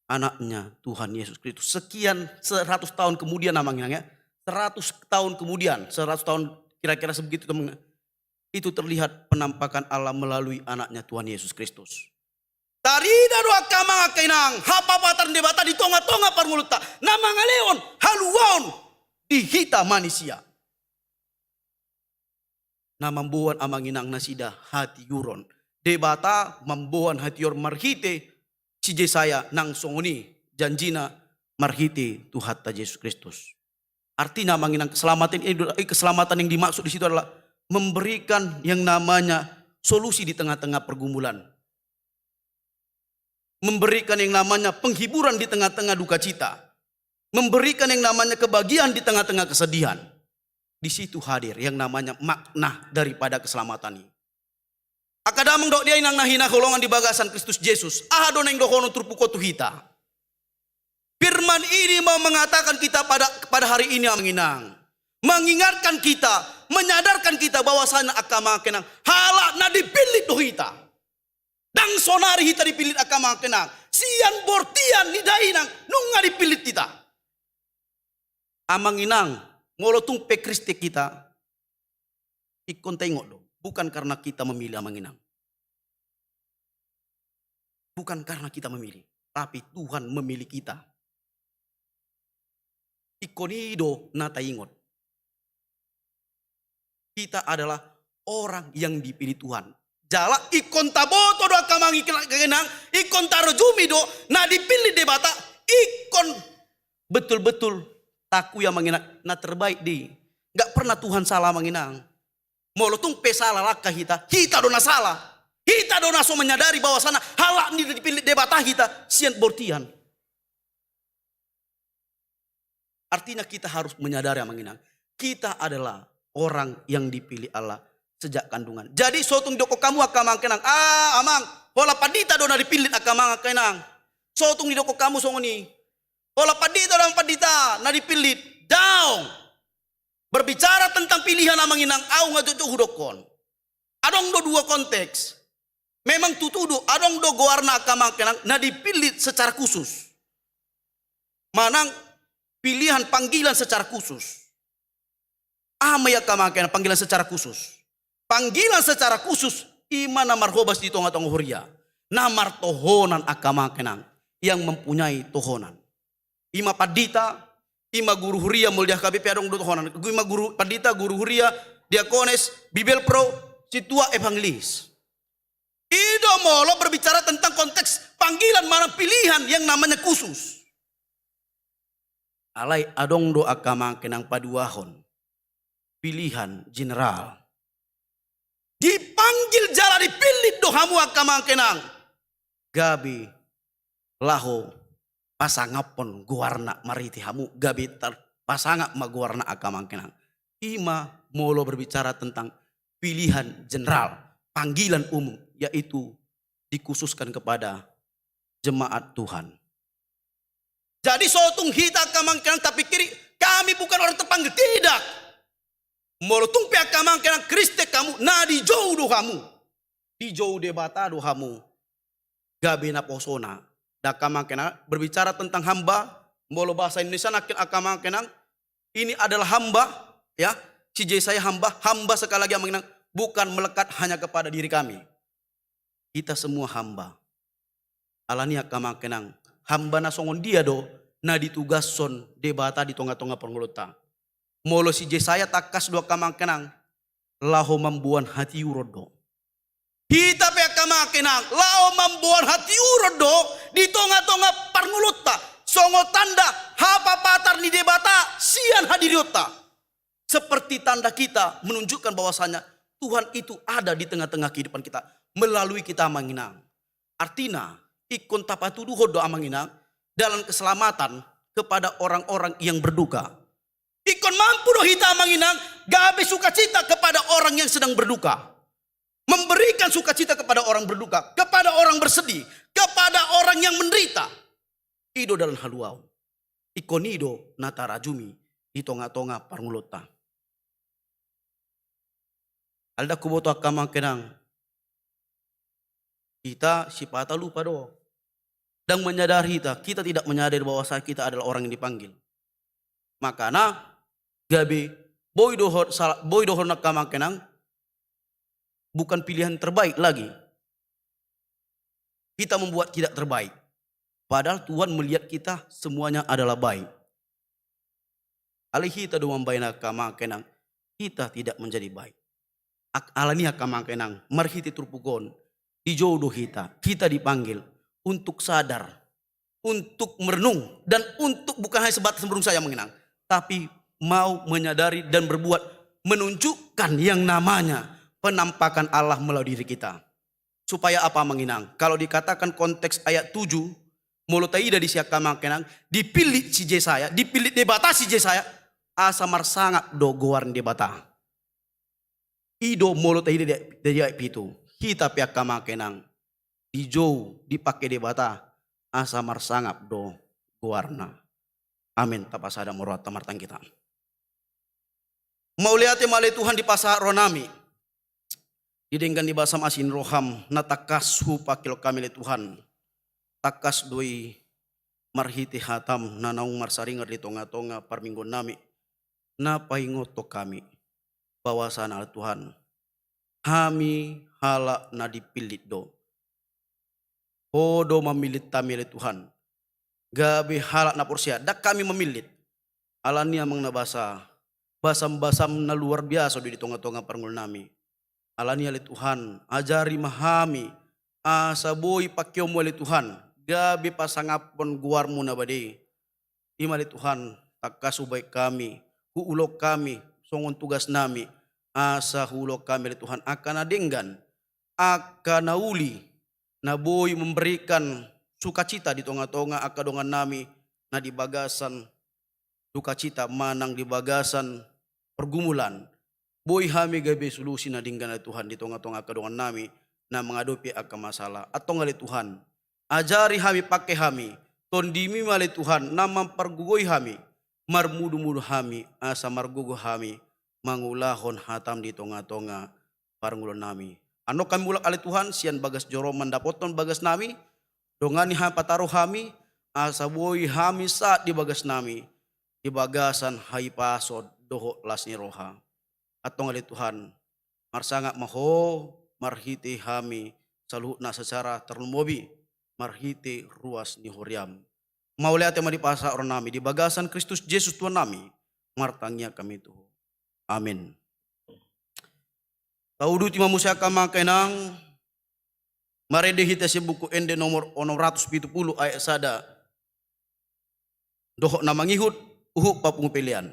anaknya, Tuhan Yesus Kristus. Sekian, seratus tahun kemudian, Amang Inang, ya. Seratus tahun kemudian, seratus tahun kira-kira sebegitu, Amang Inang. Itu terlihat penampakan Allah melalui anaknya, Tuhan Yesus Kristus. Tarida do, Amang Inang, hapapatar ni Debata di tonga-tonga parngoluonta, na mangalehon haluaon di hita manisia. Na mamboan, Amang Inang, nasida hatiuron. Debata mamboan hatiuron marhite si Jesaya, nang songon i janjina marhite Tuhanta Jesus Kristus. Artina, Amang Inang, keselamatan ini, eh, keselamatan yang dimaksud di situ adalah memberikan yang namanya solusi di tengah-tengah pergumulan, memberikan yang namanya penghiburan di tengah-tengah duka cita, memberikan yang namanya kebahagiaan di tengah-tengah kesedihan. Di situ hadir yang namanya makna daripada keselamatan ini. Angka damang dohot dainang na hinaholongan di bagasan Kristus Jesus, aha do naeng dohonon turpuk on tu hita? Firman ini mau mengatakan kita pada, pada hari ini, Amang Inang, mengingatkan kita, menyadarkan kita bahwasanya, Amang Inang, halak na dipillit do hita. Ndang sonari hita dipillit, Amang Inang. Sian bortian ni dainang nunga dipillit hita. Amang Inang, molo tung pe Kristen hita, ingkon taingot do, bukan karena kita memilih, Amang Inang. Bukan karena kita memilih, tapi Tuhan memilih kita. Ingkon i do na taingot. Kita adalah orang yang dipilih Tuhan. Jala ingkon taboto do, Amang Inang, ingkon tarujumi do na dipillit Debata, ingkon betul-betul taakui, Amang Inang, na terbaik do i. Nggak pernah Tuhan salah, Amang Inang. Molo tung pe salah langkah hita, hita do na salah. Hita do na so menyadari bahwasanya halak ni dipillit Debata hita sian bortian. Artinya kita harus menyadari, Amang Inang, kita adalah orang yang dipilih Allah sejak kandungan. Jadi so tung didokkon hamu, Amang Inang, ah, Amang, holan pandita do na dipillit, Amang Inang. So tung didokkon hamu songon i, holan pandita do, Amang Pandita, na dipillit. Daong. Berbicara tentang pilihan, Amang Inang, au nunga jotjot hudokkon. Adong do dua konteks. Memang tutu do, adong do goarna, Amang Inang, na dipillit secara khusus. Manang pilihan, panggilan secara khusus. Aha ma i, Amang Inang, panggilan secara khusus? Panggilan secara khusus i ma na marhobas di tonga-tonga huria, na martohonan, Amang Inang, yang mempunyai tohonan. I ma pandita, i ma guru huria, molo di H K B P adong do tohonan. I ma guru pandita, guru huria, diakones, bibelvrouw, sintua, evangelis. I do molo berbicara tentang konteks panggilan manang pilihan yang namanya khusus. Alai adong do, Amang Inang, paduahon, pilihan general. Dipanggil jala dipillit do hamu, Amang Inang, gabe laho pasangaphon goarna marhite hamu, gabe tarpasangap ma goarna, Amang Inang. I ma molo berbicara tentang pilihan general, panggilan umum, yaitu dikhususkan kepada jemaat Tuhan. Jadi so tung hita, Amang Inang, tapikiri, kami bukan orang terpanggil, tidak. Molo tung pe, Amang Inang, Kristen hamu, na dijou do hamu. Dijou Debata do hamu gabe naposona. Dang, Amang Inang, berbicara tentang hamba, molo bahasa Indonesia nangkin, Amang Inang, ini adalah hamba, ya. Si Jesaya hamba, hamba sekali lagi, Amang Inang, bukan melekat hanya kepada diri kami. Hita semua hamba. Alani, Amang Inang, hamba na songon dia do na ditugashon Debata di tonga-tonga parngoluonta? Molo si Jesaya tangkas do, Amang Inang, laho mamboan hatiuron do. Hita pe angka amang inang, laho mamboan hatiuron do di tonga-tonga parngoluonta, songon tanda hapapatar ni Debata sian hadirionta. Seperti tanda kita menunjukkan bahwasanya Tuhan itu ada di tengah-tengah kehidupan kita melalui kita amang inang. Artina, ingkon tapatuduhon do amang inang dalam keselamatan kepada orang-orang yang berduka. Ingkon mampu do hita amang inang gabe sukacita kepada orang yang sedang berduka. Memberikan sukacita kepada orang berduka, kepada orang bersedih, kepada orang yang menderita. I do dalan haluaon. Ingkon i do na tarajumi di tonga-tonga parngoluonta. Alai ndang huboto angka amang inang, hita sipata lupa do. Ndang menyadari hita, kita tidak menyadari bahwa kita adalah orang yang dipanggil. Makana gabe boi dohot sala-, boi dohot angka amang inang, bukan pilihan terbaik lagi. Kita membuat tidak terbaik. Padahal Tuhan melihat kita semuanya adalah baik. Alai hita do mambahen angka amang inang, hita tidak menjadi baik. Ak-, alani angka amang inang, marhite turpuk on, dijou do hita, kita dipanggil untuk sadar, untuk merenung, dan untuk bukan hanya sebatas merenung saja amang inang, tapi mau menyadari dan berbuat, menunjukkan yang namanya penampakan Allah melalui diri kita. Supaya apa amang inang? Kalau dikatakan konteks ayat tujuh, molo taida disi angka amang inang, dipillit si Jesaya, dipillit Debata si Jesaya, asa marsangap do goar ni Debata. I do molo taida di, di ayat pitu, hita pe angka amang inang, dijou dipangke Debata, asa marsangap do goarna. Amen. Tapasada ma rohanta, martangiang hita. Mauliate ma ale Tuhan di pasahat rohanami di denggan ni basam asi ni roham na tangkas hupangkilhon hami ale Tuhan. Tangkas do i marhite hatam na naung marsaringar di tonga-tonga parmingguonnami, na paingothon hami bahwasana ale Tuhan, hami halak na dipillit do. Ho do mamillit hami ale Tuhan, gabe halak na porsea, ndang hami mamillit. Alani amang na basa, basam-basam na luar biasa do di tonga-tonga parngoluonnami. Alani ale Tuhan, ajari ma hami asa boi pangkeonmu ale Tuhan, gabe pasangaphon goarmu na badia i. I ma ale Tuhan, tangkas hubahen hami, huulahon hami songon tugasnami, asa huulahon hami ale Tuhan angka na denggan, angka na uli, na boi memberikan sukacita di tonga-tonga angka dongannami na di bagasan dukacita manang di bagasan pergumulan. Boi hami gabe solusi na denggan ale Tuhan di tonga-tonga angka dongannami na mangadopi angka masalah. Antong ale Tuhan, ajari hami, pangke hami, tondimi ma ale Tuhan na mampargogoi hami, marmudu-mudu hami, asa margogo hami mangulahon hatam di tonga-tonga parngoluonnami. Annon hami mulak ale Tuhan, sian bagas joro mandapothon bagasnami, dongani hami, pataro hami, asa boi hami sahat di bagasnami, di bagasan hahipason dohot las ni roha. Antong ale Tuhan, marsangap ma Ho marhite hami saluhutna secara tarlumobi marhite ruas ni huriam. Mauliate ma di pasahat rohanami di bagasan Kristus Jesus Tuhannami, martangiang hami tu Ho. Amin. Tauduti ma muse angka amang inang, marende hita sian Buku Ende nomor onom ratus pitu pulu ayat sada. Dohot na mangihut, huhut papungu pelean.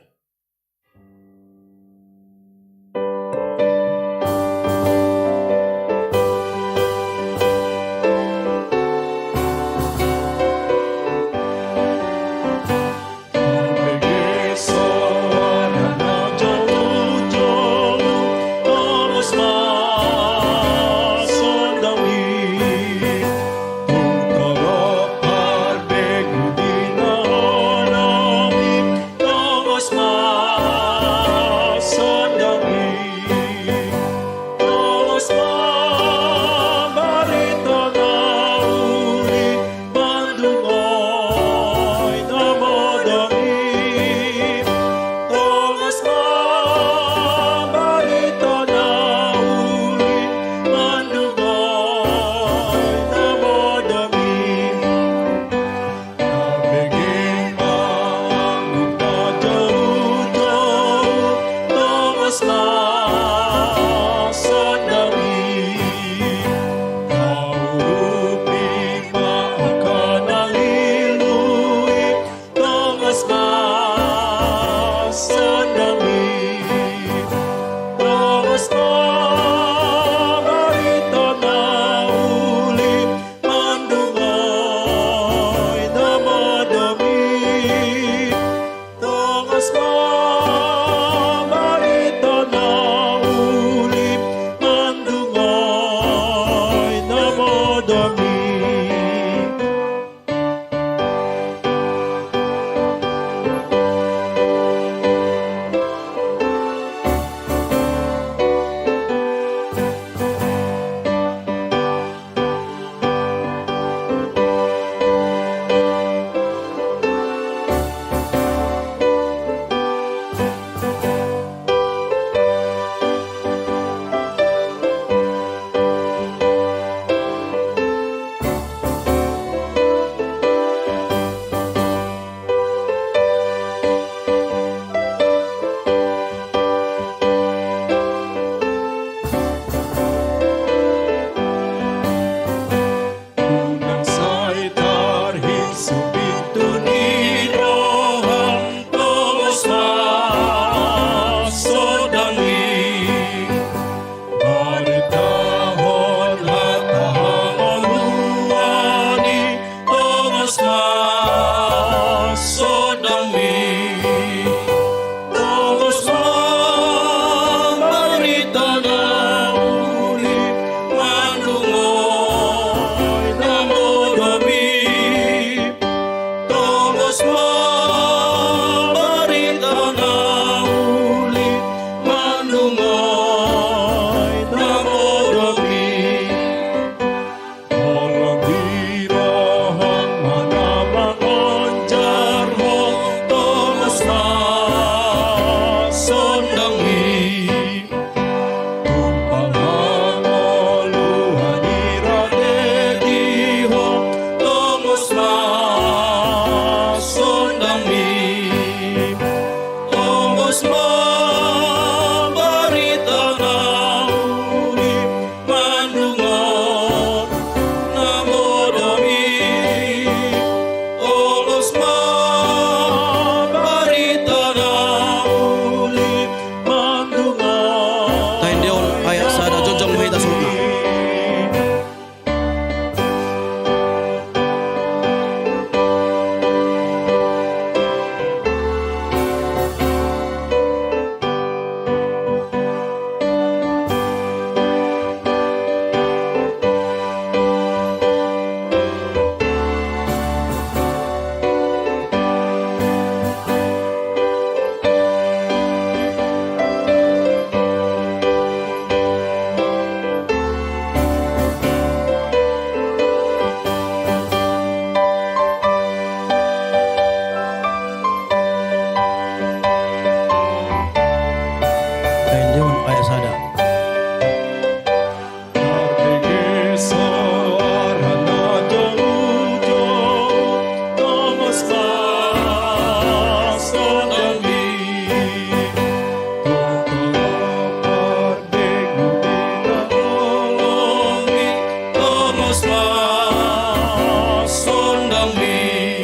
Sondangmi,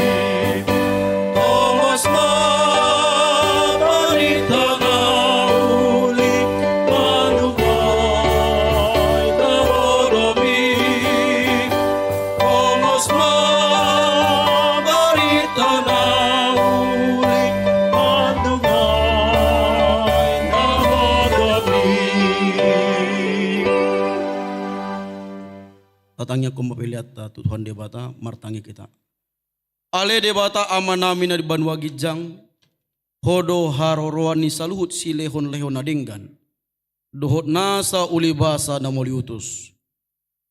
tongos ma barita na uli manumbai tarodomi. Tongos ma barita na uli manumbai tarodomi. Tatangiangkon ma peleanta tu Tuhan Debata, martangiang hita. Ale Debata Amanami na di banua ginjang, Ho do haroroan ni saluhut silehonlehon na denggan, dohot nasa ulibasa na mauliutus.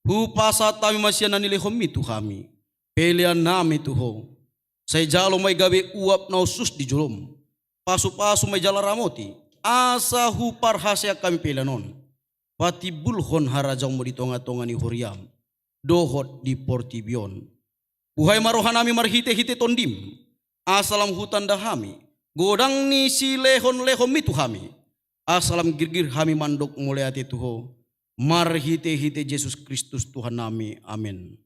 Hupasahat hami ma sian na nilehonMi tu hami peleannami tu Ho. Sai jalo ma i gabe uap na hushus di joloM. Pasupasu ma i jala ramoti, asa huparhaseang hami pelean on patimbulhon harajaonMu di tongatonga ni huriaM dohot di portibi on. Buhai ma rohanami marhitehite TondiM, asa lam hutanda hami godang ni silehonlehonMi tu hami, asa lam girgir hami mandok mauliate tu Ho, marhitehite Jesus Kristus Tuhannami. Amen.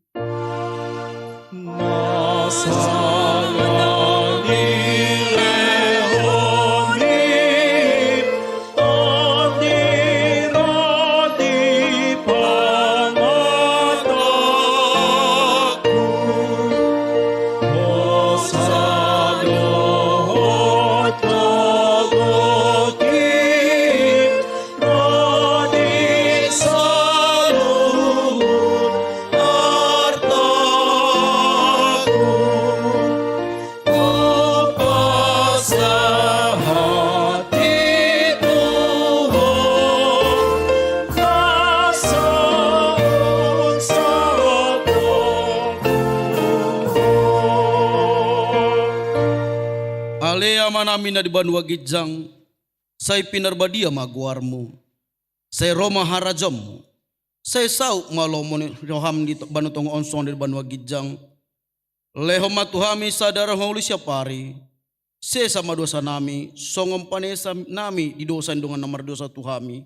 Na sada nilehonMi, Tondi, rodi, pangatangku, hosa dohot gogoMi, ro di saluhut artaku, hupasahat i tu Ho, na saut sahat tu Ho. Ale Amanami na di banua ginjang, sai pinarbadia ma goarMu. Sai ro ma harajaonMu. Sai saut ma lomo ni rohaM di to-, banua tonga on songon na di banua ginjang. Lehon ma tu hami sadari on uli siap ari. Sesa ma dosanami, songon panesanami di dosa ni dongan na mardosa tu hami.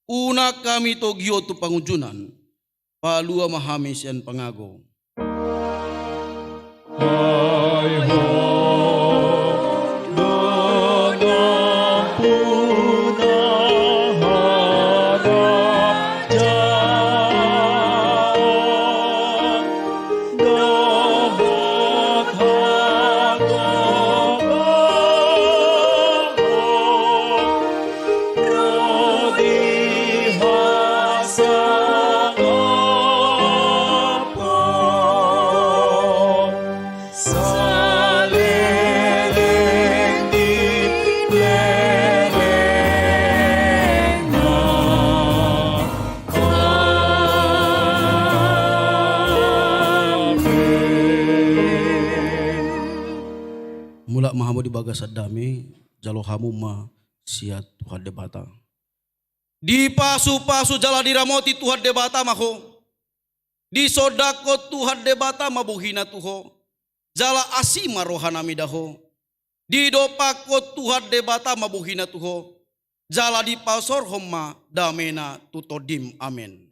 Unang hami togihon tu pangunjunan. Palua ma hami sian pangago. Ai Ho do nampuna harajaon dohot hagogoon, ro di hasangapon saleleng ni lelengna. Amen. Mulak ma hamu di bagasan dame, jalo hamu ma sian Tuhan Debata. Dipasupasu jala diramoti Tuhan Debata ma ho. Disondangkon Tuhan Debata ma bohiNa tu ho, jala asi ma rohanami da ho. Didompakkon Tuhan Debata ma bohiNa tu ho, jala dipasaorhon ma dameNa tu tondim. Amen.